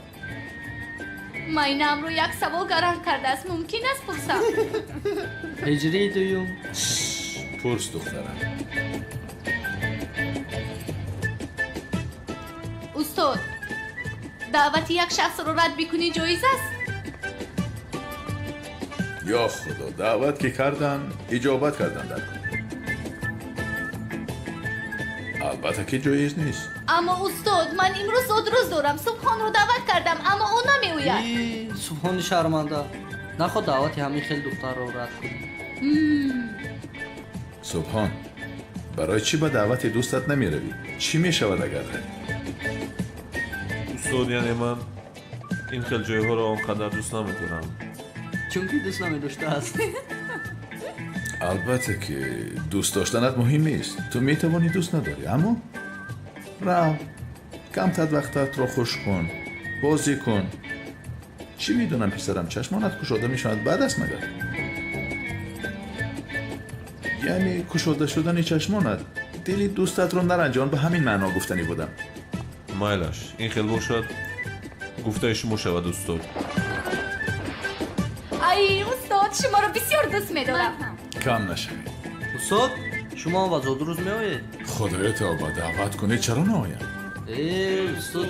майнаамро як савол гаранг кардааст, мумкин аст пурсам? Ҳиҷрии дуюм. Пурс, духтарам. Устод, даъвати як шахсро рад бикунӣ ҷоиз аст? Ё Худо, даъват ки кардан, иҷобат кардан дар кор. Албатта ки ҷоиз нест. Аммо устод, ман имрӯз зодрӯз дорам, Субҳонро даъват кардам, аммо ӯ намеояд. Субҳони шарманда, наход даъвати ҳамин хел духтарро рад кунӣ. Субҳон, барои чӣ ба даъвати дӯстат намеравӣ? Чӣ мешавад агар равӣ? Устод, яъне ман ин хел ҷойҳоро он қадар дӯст намедорам. Чунки дӯст намедоштааст. Албатта ки дӯст доштанат муҳим нест. Ту метавонӣ дӯст надорӣ, аммо рав, камтар вақтатро хуш кун, бозӣ кун. Чӣ медонам, писарам, чашмонат кушода мешавад баъд аст магар? Яъне кушода шудани чашмонат дили дӯстатро наранҷон, ба ҳамин маъно гуфтанӣ будам. Майлаш, ин хел бошад, гуфтаи шумо шавад, устод. Ай, устод, шуморо бисёр дӯст медорам. Кам нашавед. Устод, шумо ба зодрӯз меоед? Худоё тавба, даъват кунед, чаро наоям? Устод,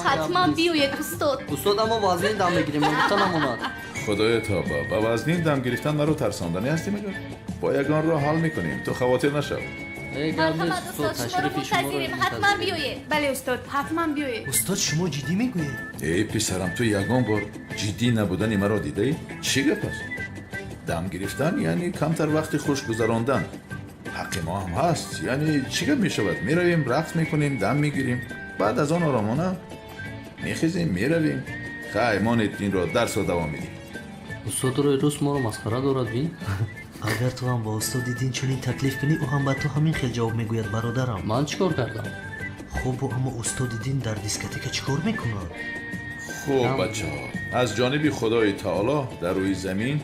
ҳатман биёед, устод. Устод, аммо вазнин дам мегирем, гуфта намонад. Худоё тавба, ба вазнин дам гирифтан маро тарсонданӣ ҳастӣ магар? Бо ягон роҳ ҳал мекунем, ту хавотир нашав. Марҳамат, устод, шуморо мунтазирем, ҳатман биёед. Бале, устод, ҳатман биёед. Устод, шумо ҷиддӣ мегӯед? Эй писарам, ту ягон бор ҷиддӣ набудани маро дидаӣ? Чӣ гап аст? Дам гирифтан яъне камтар вақти хуш гузарондан. Ҳаққи мо ҳам ҳаст. Яъне чӣ гап мешавад? Меравем, рақс мекунем, дам мегирем, баъд аз он оромона мехезем, меравем. Хай, монед инро, дарсро давом медиҳем. Устод рӯи рӯз моро масхара дорад, бин. Агар ту ҳам ба устоди дин чунин таклиф кунӣ, ӯ ҳам ба ту ҳамин хел ҷавоб мегӯяд, бародарам. Ман чӣ кор кардам? Хуб, аммо устоди дин дар дискотека чӣ кор мекунад? Хуб, бачаҳо, аз ҷониби Худои таоло дар рӯи замин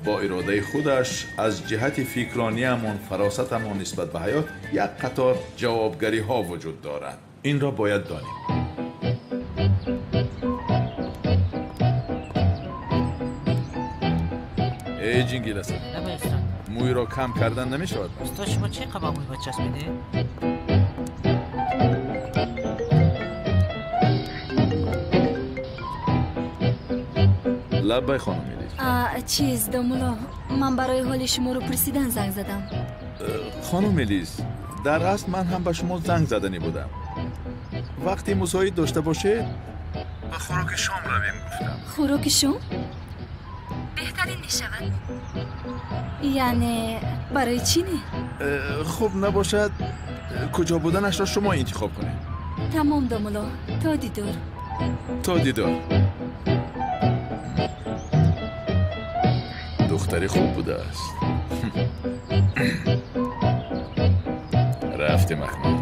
бо иродаи худаш аз ҷиҳати фикрониямон, фаросатамон нисбат ба ҳаёт як қатор ҷавобгариҳо вуҷуд дорад. Инро бояд донем. Эй ҷингиласа, мӯйро кам кардан намешавад? Устод, шумо чӣ қадар ба мӯй бачаспидед? Лаббай, хонум Элис. Чиз, домуло, ман барои ҳоли шуморо пурсидан занг задам. Хонум Элис, дар асл ман ҳам ба шумо занг заданӣ будам. Вақте мусоид дошта бошед, ба хӯроки шом равем гуфтам. Хӯроки шом? Беҳтарин мешавад. Яъне барои чӣ не? Хуб набошад, куҷо буданашро шумо интихоб кунед. Тамом, домуло, то дидор. То дидор. Духтари хуб будааст. Рафтем акнун.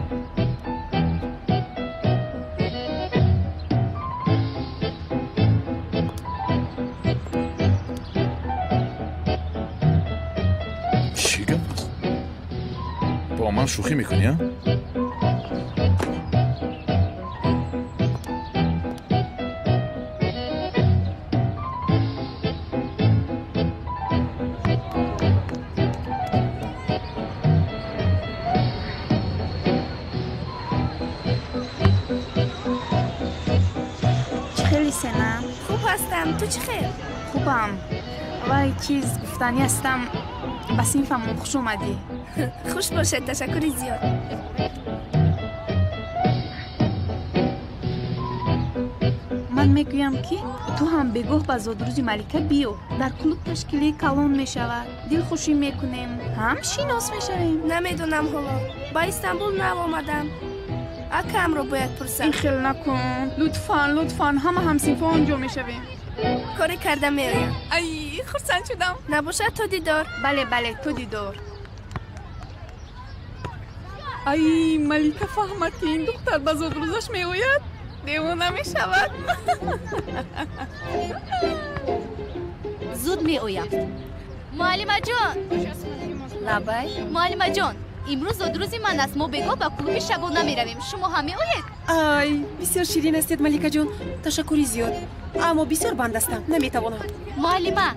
Чӣ гап аст? Бо ман шӯхӣ мекунӣ, а? Чӣ хели, Сена? Хуб ҳастам, ту чӣ хел? Хубам. Вай, чиз гуфтанӣ ҳастам, ба синфамон хуш омадӣ. Хуш бошед, ташаккури зиёд. Ман мегӯям, ки ту ҳам бегоҳ ба зодрӯзи Малика биё. Дар клуб ташкилии калон мешавад, дилхушӣ мекунем, ҳам шинос мешавем. Намедонам ҳоло, ба Истанбул нав омадам, акаамро бояд пурсам. Ин хел накун, лутфан, лутфан, ҳама ҳамсинфо он ҷо мешавем. Коре карда меоям. Ай, хурсанд шудам. Набошад, то дидор. Бале, бале, то дидор. Ай, Малика фаҳмад, ки ин духтар ба зодрӯзаш меояд, девона мешавад. Зуд меоям. Муаллимаҷон! Лабай. Муаллимаҷон, имрӯз зодрӯзи ман аст. Мо бегоҳ ба клуби шабона меравем. Шумо ҳам меоед? Ай, бисёр ширин ҳастед, Маликаҷон, ташаккури зиёд, аммо бисёр банд ҳастам, наметавонам. Муаллима,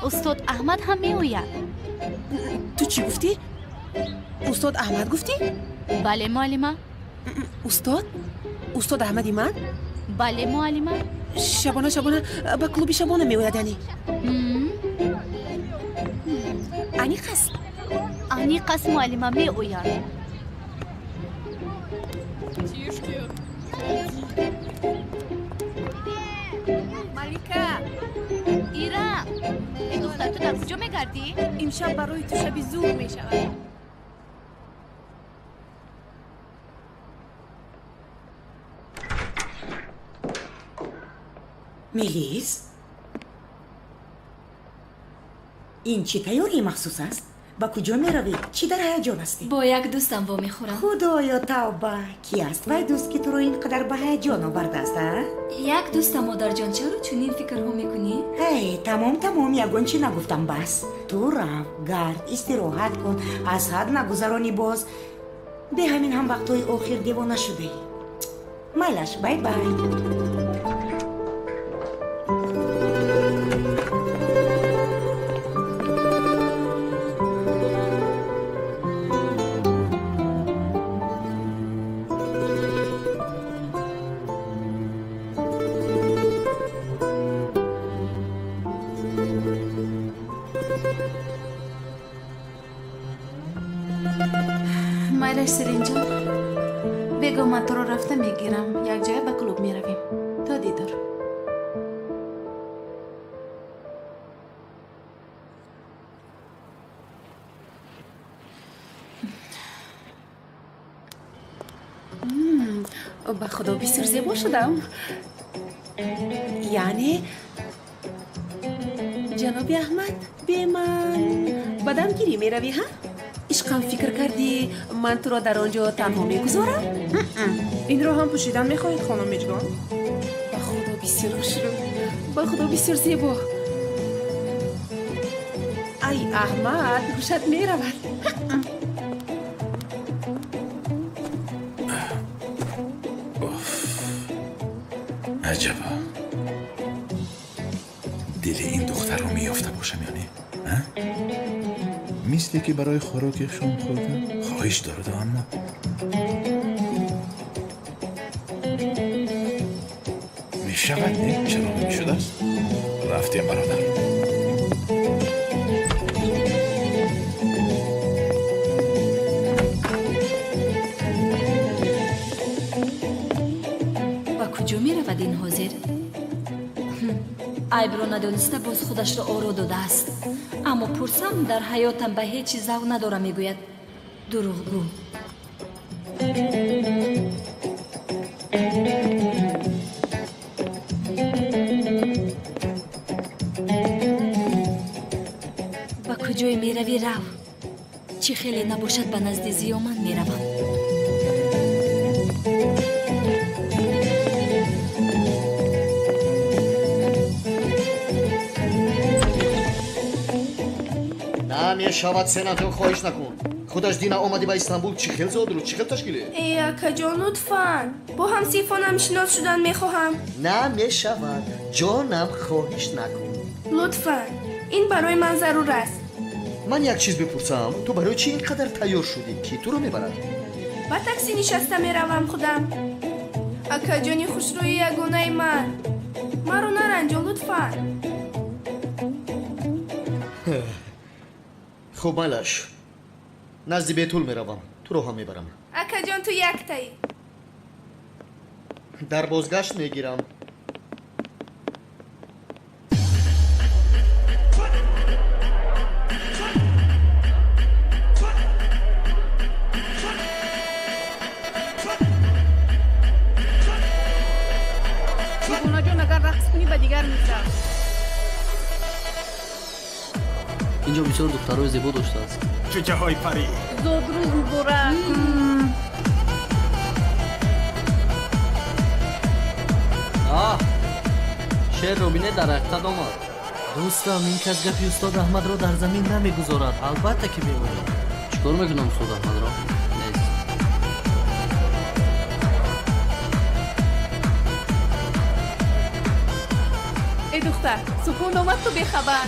устод Аҳмад ҳам меояд. Ту чӣ гуфтӣ? Устод Аҳмад гуфтӣ? Бале, муаллима. Устод, устод Аҳмади ман? Бале, муаллима. Шабона, шабона ба клуби шабона меояд, яъне? Аниқ аст? Аниқ аст, муаллима, меояд. Малика! Ира, э, духтар, ту дар куҷо мегардӣ? Имшаб барои ту шаби зур мешавад. Мелис, ин чӣ тайёрии махсус аст? Ба куҷо меравӣ? Чӣ дар ҳаяҷон ҳастӣ? Бо як дӯстам вомехӯрам. Худоё, тавба! Ки аст вай дӯст, ки туро ин қадар ба ҳаяҷон овардааст, а? Як дӯстам, модарҷон, чаро чунин фикрҳо мекунӣ? Эй, тамом, тамом, ягон чӣ нагуфтам, бас. Ту рав, гард, истироҳат кун, аз ҳад нагузаронӣ боз. Бе ҳамин ҳам вақтҳои охир девона шудӣ. Майлаш, бай бай. Майлаш, Селинҷон, бего ман туро рафта мегирам, якҷоя ба клуб меравем. То дидор. Ба худо, бисёр зебо шудам. Яъне ҷаноби Аҳмад, бе ман ба дамгирӣ меравӣ, ҳа? Ишқам, фикр кардӣ, ман туро дар он ҷо танҳо мегузорам? Инро ҳам пӯшидан мехоҳед, хонум Миҷгон? Ба худо, бисёр хушрӯ, ба худо, бисёр зебо. Ай, Аҳмад, ҳушат меравад. Аҷаба, дили ин духтарро меёфта бошам ё не? Мисле ки барои хӯроки шом хӯрдан хоҳиш дорад, аммо мешавад, не? Чаро намешудааст? Рафтем, бародар. Ба куҷо меравад ин ҳозир? Айбро надониста боз худашро оро додааст. Аммо пурсам, дар ҳаётам ба ҳеҷ чиз завқ надорам, мегӯяд. Дурӯғгӯ. Ба куҷое меравӣ, рав. Чӣ хеле набошад, ба назди Зиёман меравам. Намешавад, Сенанҷон, хоҳиш накун. Худаш дина омадӣ ба Истанбул, чӣ хел зодрӯз, чӣ хел ташкиле? Э, акаҷон, лутфан. Бо ҳамсинфонам шинос шудан мехоҳам. Намешавад, ҷонам, хоҳиш накун. Лутфан, ин барои ман зарур аст. Ман як чиз бипурсам, ту барои чӣ ин қадар тайёр шудӣ? Кӣ туро мебарад? Ба такси нишаста меравам худам. Акаҷони хушрӯи ягонаи ман, маро наранҷон, лутфан. Хуб, майлаш, назди Бетул меравам, туро ҳам мебарам. Акаҷон, ту яктаӣ. Дар бозгашт мегирам. Девонаҷон, агар рақс кунӣ, ба дигар мезам. Инҷо бисёр духтарои зебо доштааст. Чӯчаҳои парӣ. Зодрӯз муборак. Аҳ, шерро бинед, дар ҳақиқат омад. Дӯстам, ин кас гапи устод Аҳмадро дар замин намегузорад. Албатта ки меояд. Чӣ кор мекунам устод Аҳмадро? Нест. Э духтар, Субҳон омад, ту бехабар.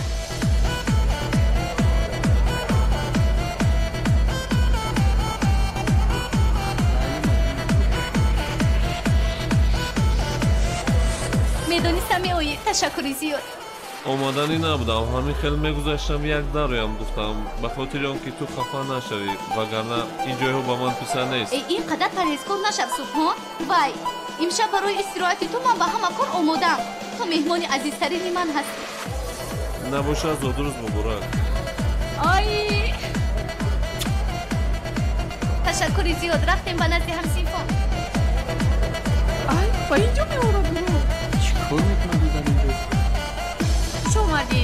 Медонистам меоӣ. Ташаккури зиёд. Омаданӣ набудам, ҳамин хел мегузаштам, як дароям гуфтам, ба хотири он ки ту хафа нашавӣ, вагарна ин ҷойҳо ба ман писанд нест. Э, ин қадар парҳезкор нашав, Субҳон. Вай, имшаб барои истироҳати ту ман ба ҳама кор омодаам. Ту меҳмони азизтарини ман ҳастӣ. Набошад, зодрӯз муборак. Ай, ташаккури зиёд. Рафтем ба назди ҳамсинфон. Ай, ба ин ҷо меорад ӯро. Чӣ кор мекунад ӯ дар ин ҷо? Хуш омадӣ.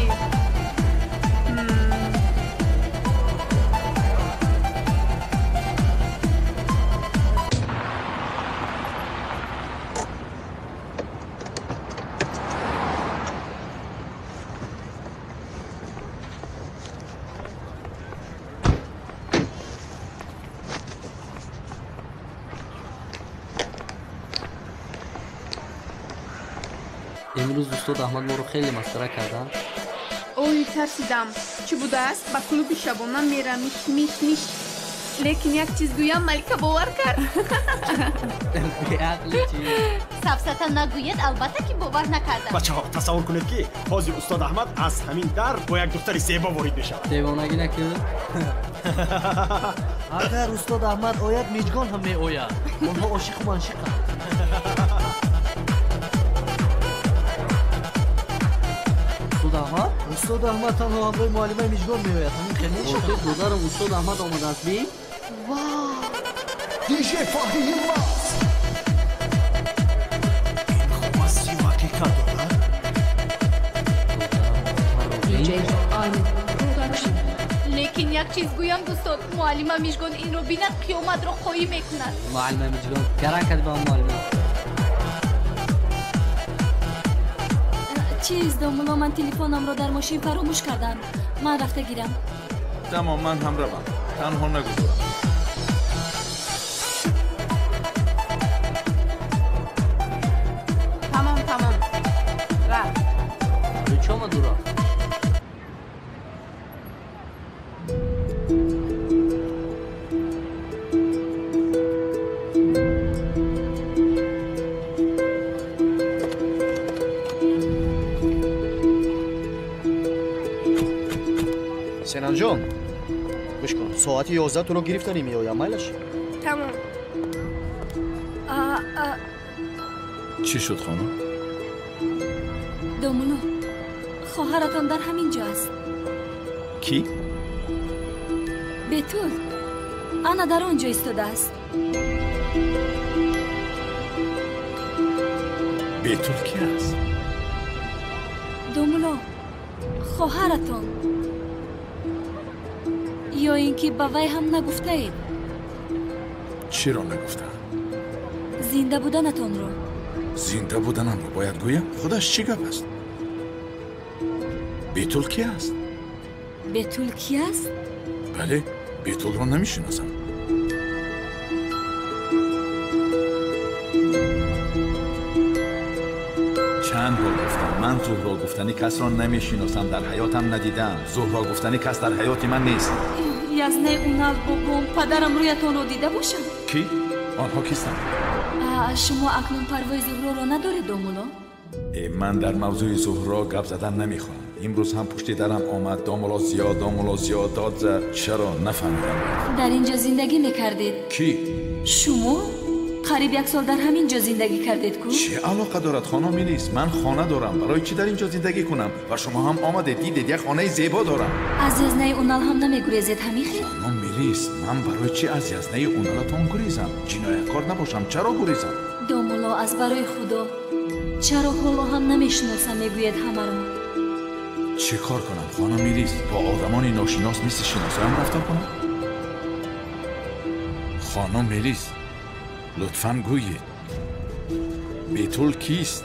Имрӯз устод Аҳмад моро хеле масхара карданд. Ой, тарсидам. Чӣ будааст? Ба клуби шабона мерам, миш миш. Лекин як чиз гӯям, Малика бовар кард. Беақли чӣ? Сафсата нагӯед, албатта ки бовар накардам. Бачаҳо, тасаввур кунед, ки ҳозир устод Аҳмад аз ҳамин дар бо як духтари зебо ворид мешавад. Девонагӣ накун. Агар устод Аҳмад ояд, Миҷгон ҳам меояд. Онҳо ошиқу маншиқанд. Устод Аҳмад? Устод Аҳмад танҳо ҳамроҳи муаллимаи Миҷгон меояд. Ҳамин хел мешавад. Охир, додарам, устод Аҳмад омадааст, бин. Вау! Диже Фахри Йилмаз. Ин хоб аз си ҳақиқат дорад? Лекин як чиз гӯям, дӯстон, муаллима Мижгон инро бинад, қиёматро қоим мекунад. Муаллима Миҷгон гаранг карди ба муаллима. Чиз, домулло, ман телефонамро дар мошин фаромӯш кардам. Ман рафта гирам. Тамом, ман ҳам равам, танҳо нагузорам. Тамом, тамом, рафт. Барои чӣ омад ӯро? Сенанҷон, гӯш кун, соати 11 туро гирифтанӣ меоям, майлаш? Тамом. Чӣ шуд, хонум? Домулло, хоҳаратон дар ҳамин ҷо аст. Кӣ? Бетул ана дар он ҷо истодааст. Бетул кӣ аст? Домулло, хоҳаратон. Ё ин ки ба вай ҳам нагуфтаед? Чиро нагуфтаам? Зинда буданатонро. Зинда буданамро бояд гӯям? Худаш чӣ гап аст? Бетул кӣ аст? Бетул ки аст? Бале, Бетулро намешиносам. Чанд бор гуфтам, ман Зуҳро гуфтани касро намешиносам, дар ҳаётам надидаам. Зуҳро гуфтани кас дар ҳаёти ман нест. Язнаи Унал бобом, падарам рӯятонро дида бошанд? Кӣ? Онҳо кистанд? Шумо акнун парвои Зуҳроро надоред, домулло? Ман дар мавзӯи Зуҳро гап задан намехоҳам. Имрӯз ҳам пушти дарам омад, домулло Зиё, домулло Зиё дод зад. Чаро нафаҳмидам. Дар ин ҷо зиндагӣ мекардед? Кӣ? Шумо? Қариб як сол дар ҳамин ҷо зиндагӣ кардед ку? Чӣ алоқа дорад, хонум Мелис? Ман хона дорам. Барои чӣ дар ин ҷо зиндагӣ кунам? Ва шумо ҳам омадед, дидед, як хонаи зебо дорам. Аз язнаи Унал ҳам намегурезед, ҳамин хел? Хонум Мелис, ман барои чӣ аз язнаи Уналатон гурезам? Ҷинояткор набошам, чаро гурезам? Домулло, аз барои Худо, чаро ҳоло ҳам намешиносам мегӯед ҳамаро? Чӣ кор кунам, хонум Мелис? Бо одамони ношинос мисли шиносоям рафтор кунам? Хонум Мелис, лутфан гӯед, Бетул кист?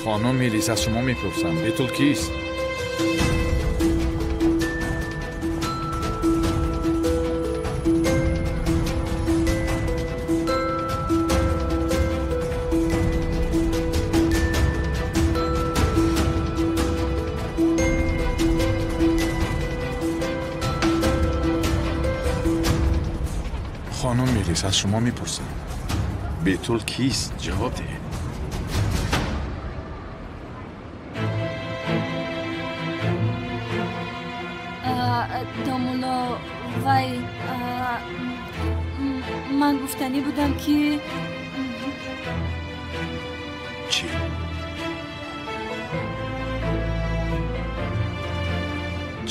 Хонум Мелис, аз шумо мепурсам, Бетул кист? Хонум Мелис, аз шумо мепурсам, Бетул кист? Ҷавоб диҳед. Домулло, вай, ман гуфтанӣ будам ки чӣ?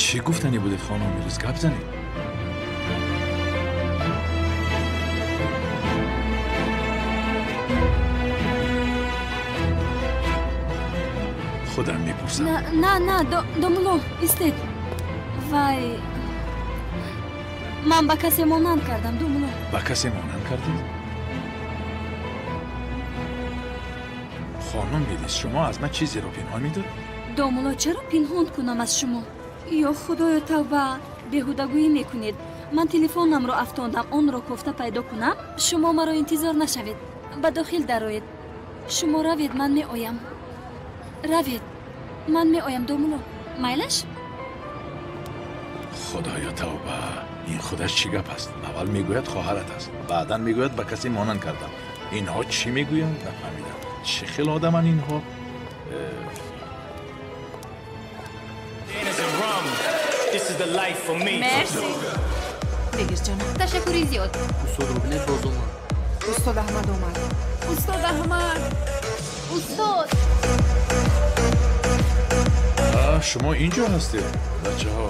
Чӣ гуфтанӣ будед, хонум Мелис? Гап занед. Худам мепурсам. На, на, домулло, истед. Вай, ман ба касе монанд кардам, домулло. Ба касе монанд кардед? Хонум Мелис, шумо аз ман чизеро пинҳон медоред? Домулло, чаро пинҳон кунам аз шумо? Ё Худоё, тавба, беҳудагӯӣ мекунед. Ман телефонамро афтондам, онро кофта пайдо кунам. Шумо маро интизор нашавед. Ба дохил дароед. Шумо равед, ман меоям. Равед, ман меоям, домулло. Майлаш? Худоё, тавба, ин худаш чӣ гап аст? Аввал мегӯяд хоҳарат аст, баъдан мегӯяд ба касе монанд кардам. Инҳо чӣ мегӯянд? Нафаҳмидам. Чӣ хел одаманд инҳо? Мерси. Бегир ҷонам. Ташаккури зиёд. Устодро бинед, боз омад. Устод Аҳмад омад. Устод Аҳмад. Устод. Шумо ин ҷо ҳастед, бачаҳо?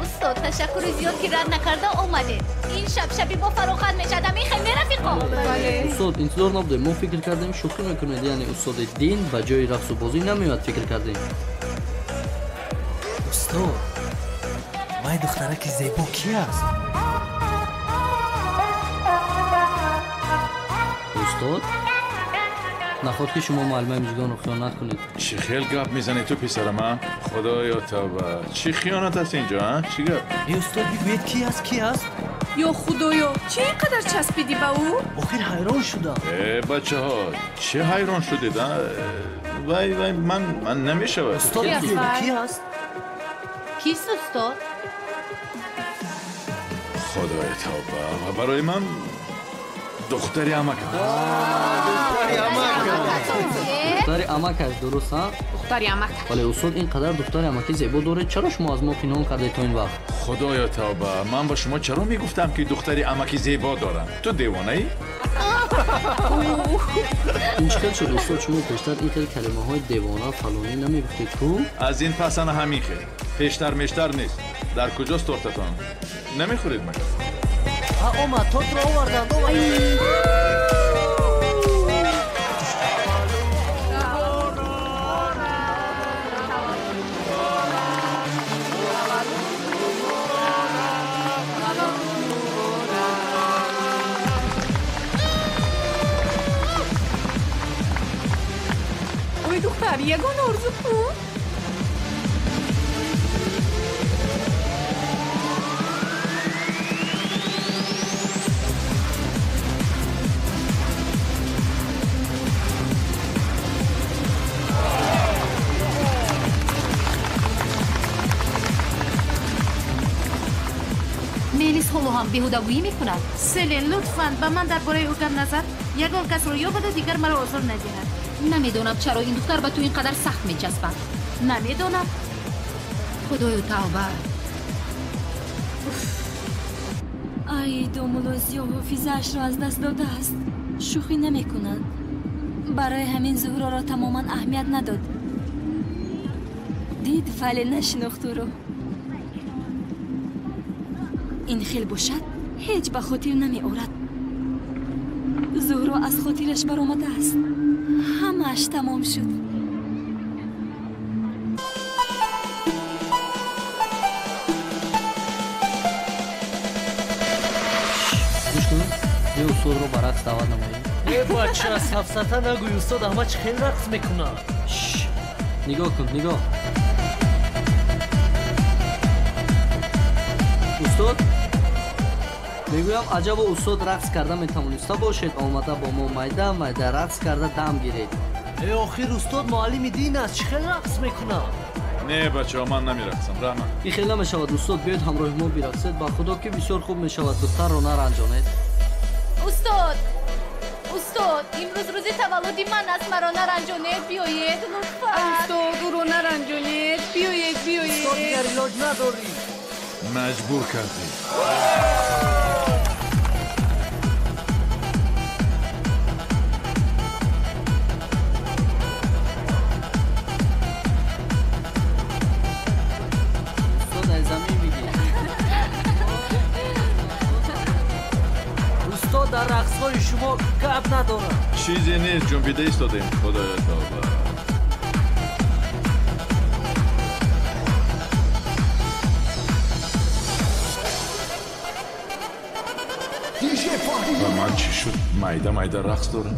Устод, ташаккури зиёд ки рад накарда омадед. Ин шаб шаби бо фароғат мешавад, мехоҳем рафиқо. Устод, интизор набудем. Мо фикр кардем шӯхӣ мекунед, яъне устоди дин ба ҷои рақсу бозӣ намеояд, фикр кардем. Устод, вай духтараки зебо ки аст? Устод, наход ки шумо муаллимаи Мижгонро хиёнат кунед. Чӣ хел гап мезанед ту, писарам, а? Худоё, тавба, чӣ хиёнат аст инҷо, а? Чӣ гап? Э, устод, бигӯед ки аст, ки аст? Ё Худоё, чӣ ин қадар часпидӣ ба ӯ? Охир ҳайрон шудам. Э, бачаҳо, чӣ ҳайрон шудед, а? Вай, вай, ман намешавад. Устод, ки аст? Кист, устод? Худоё, тавба, ва барои ман духтари амакам. Духтари амакаш, дуруст, ҳа? Духтари амак. Вале устод, ин қадар духтари амакӣ зебо доред, чаро шумо аз мо пинҳон кардед то ин вақт? Худоё, тавба, ман ба шумо чаро мегуфтам ки духтари амакӣ зебо дорам? Ту девонаӣ? Ин чӣ хел шуд, устод? Шумо пештар ин хел калимаҳои девона фалонӣ намегуфтед ку? Аз ин пас ана ҳамин хел. Пештар мештар нест. Дар куҷост тортатон? Намехӯред магар? Ҳа, омад, тортро оварданд, оварданд. Ягон орзу кун. Мелис ҳоло ҳам беҳудагӯӣ мекунад. Селин, лутфан ба ман дар бораи ӯ гап назан. Ягон касро ёбаду дигар маро озор надиҳад. Намедонам, чаро ин духтар ба ту ин қадар сахт мечаспад. Намедонам. Худою, тавба. Ай, домулло Зиё ҳофизаашро аз даст додааст. Шӯхӣ намекунад. Барои ҳамин Зуҳроро тамоман аҳамият надод. Дид, вале нашинохт ӯро. Ин хел бошад, ҳеҷ ба хотир намеорад. Зуҳро аз хотираш баромадааст. Ҳамааш тамом шуд. Гӯш кун, биё устодро ба рақс даъват намоем. Э, бача, сафсата нагӯй, устод Аҳмад чӣ хел рақс мекунад. Нигоҳ кун, нигоҳ. Устод, мегӯям, аҷабо устод рақс карда метавониста бошед, омада бо мо майда майда рақс карда дам гиред. Э, охир устод муаллими дин аст, чӣ хел рақс мекунад? Не, бачаҳо, ман намерақсам, раҳмат. Ин хел намешавад, устод, биёед ҳамроҳи мо бирақсед. Ба худо, ки бисёр хуб мешавад, духтарро наранҷонед. Устод, устод, имрӯз рӯзи таваллуди ман аст, маро наранҷонед, биёед лутфан. Устод, ӯро наранҷонед, биёед, биёед. Устод, дигар илоҷ надорӣ. Маҷбур кардӣ. Устод, аз замин бигир. Устод, дар рақсҳои шумо гап надорам. Чизе нест, ҷунбида истодем. Худоё, тавба. Ба ман чӣ шуд? Майда майда рақс дорам.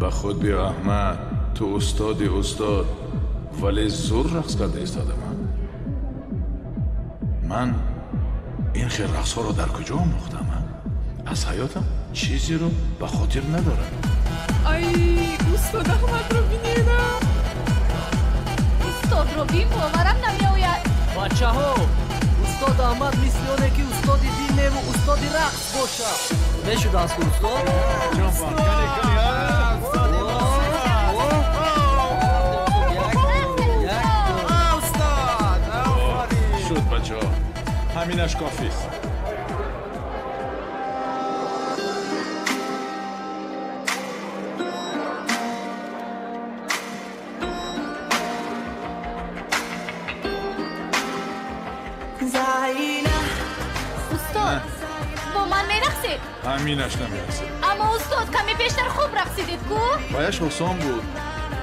Ба худ биё, Аҳмад, ту устоди, устод, вале зур рақс карда истодам. Ман ин хел рақсҳоро дар куҷо омӯхтам? Аз ҳаётам чизеро ба хотир надорам. Ай, устод Аҳмадро бинедам. Устодро бин, боварам намеояд. Бачаҳо, устод Аҳмад мисли оне ки устоди дин неву устоди рақс бошад. Мешудааст, устод? Шуд, бачаҳо, ҳаминаш кофист. Устод, бо ман мерақсед? Ҳаминаш намерақсед. Аммо устод, каме пештар хуб рақсидед ку? Ваяш осон буд.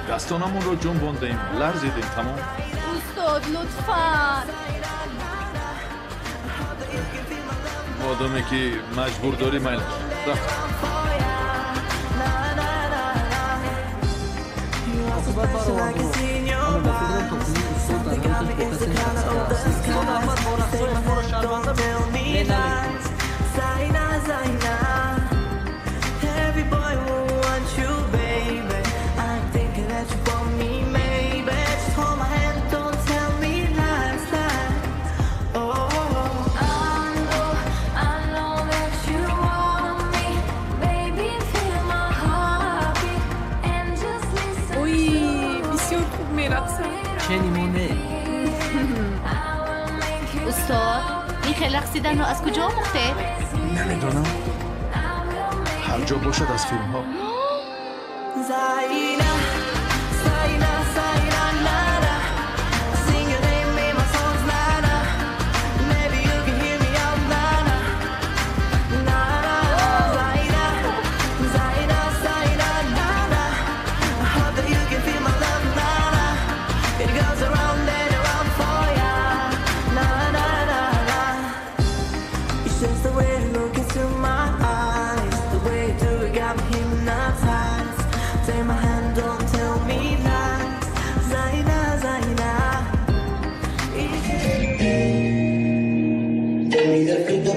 Дастонамонро ҷунбондем, ларзидем, тамом. Устод, лутфан. Модоме ки маҷбур дорӣ, майлаш. Рафт. Оқибат баровард. Аммо ба фикрам, то кунун устод дар ҳаёташ бо касе нарақсидааст. Устод Аҳмад бо рақсҳояш моро шарманда мекунад. Не, намекунад. Zaina, Zaina, every boy will want you, baby. I'm thinking that you want me, maybe. Just hold my hand, don't tell me lies, lies. Oh, I know that you want me, baby. Feel my heartbeat and just listen. Ой, бисёр хуб мерақсад. Чени мо не. Устод, ин хел рақсиданро аз куҷо омӯхтед? Намедонам. Ҳар ҷо бошад, аз филмҳо. Zaina, Zaina, Zaina, na na. Sing your name in my songs, na na. Maybe you can hear me out, na na, na na. Zaina, Zaina, Zaina, na na. I hope that you can feel my love, na na. It goes around and around for ya, na na na na. It's just the way you look into my eyes, the way you do it got me hypnotized. Take my hand. Эй,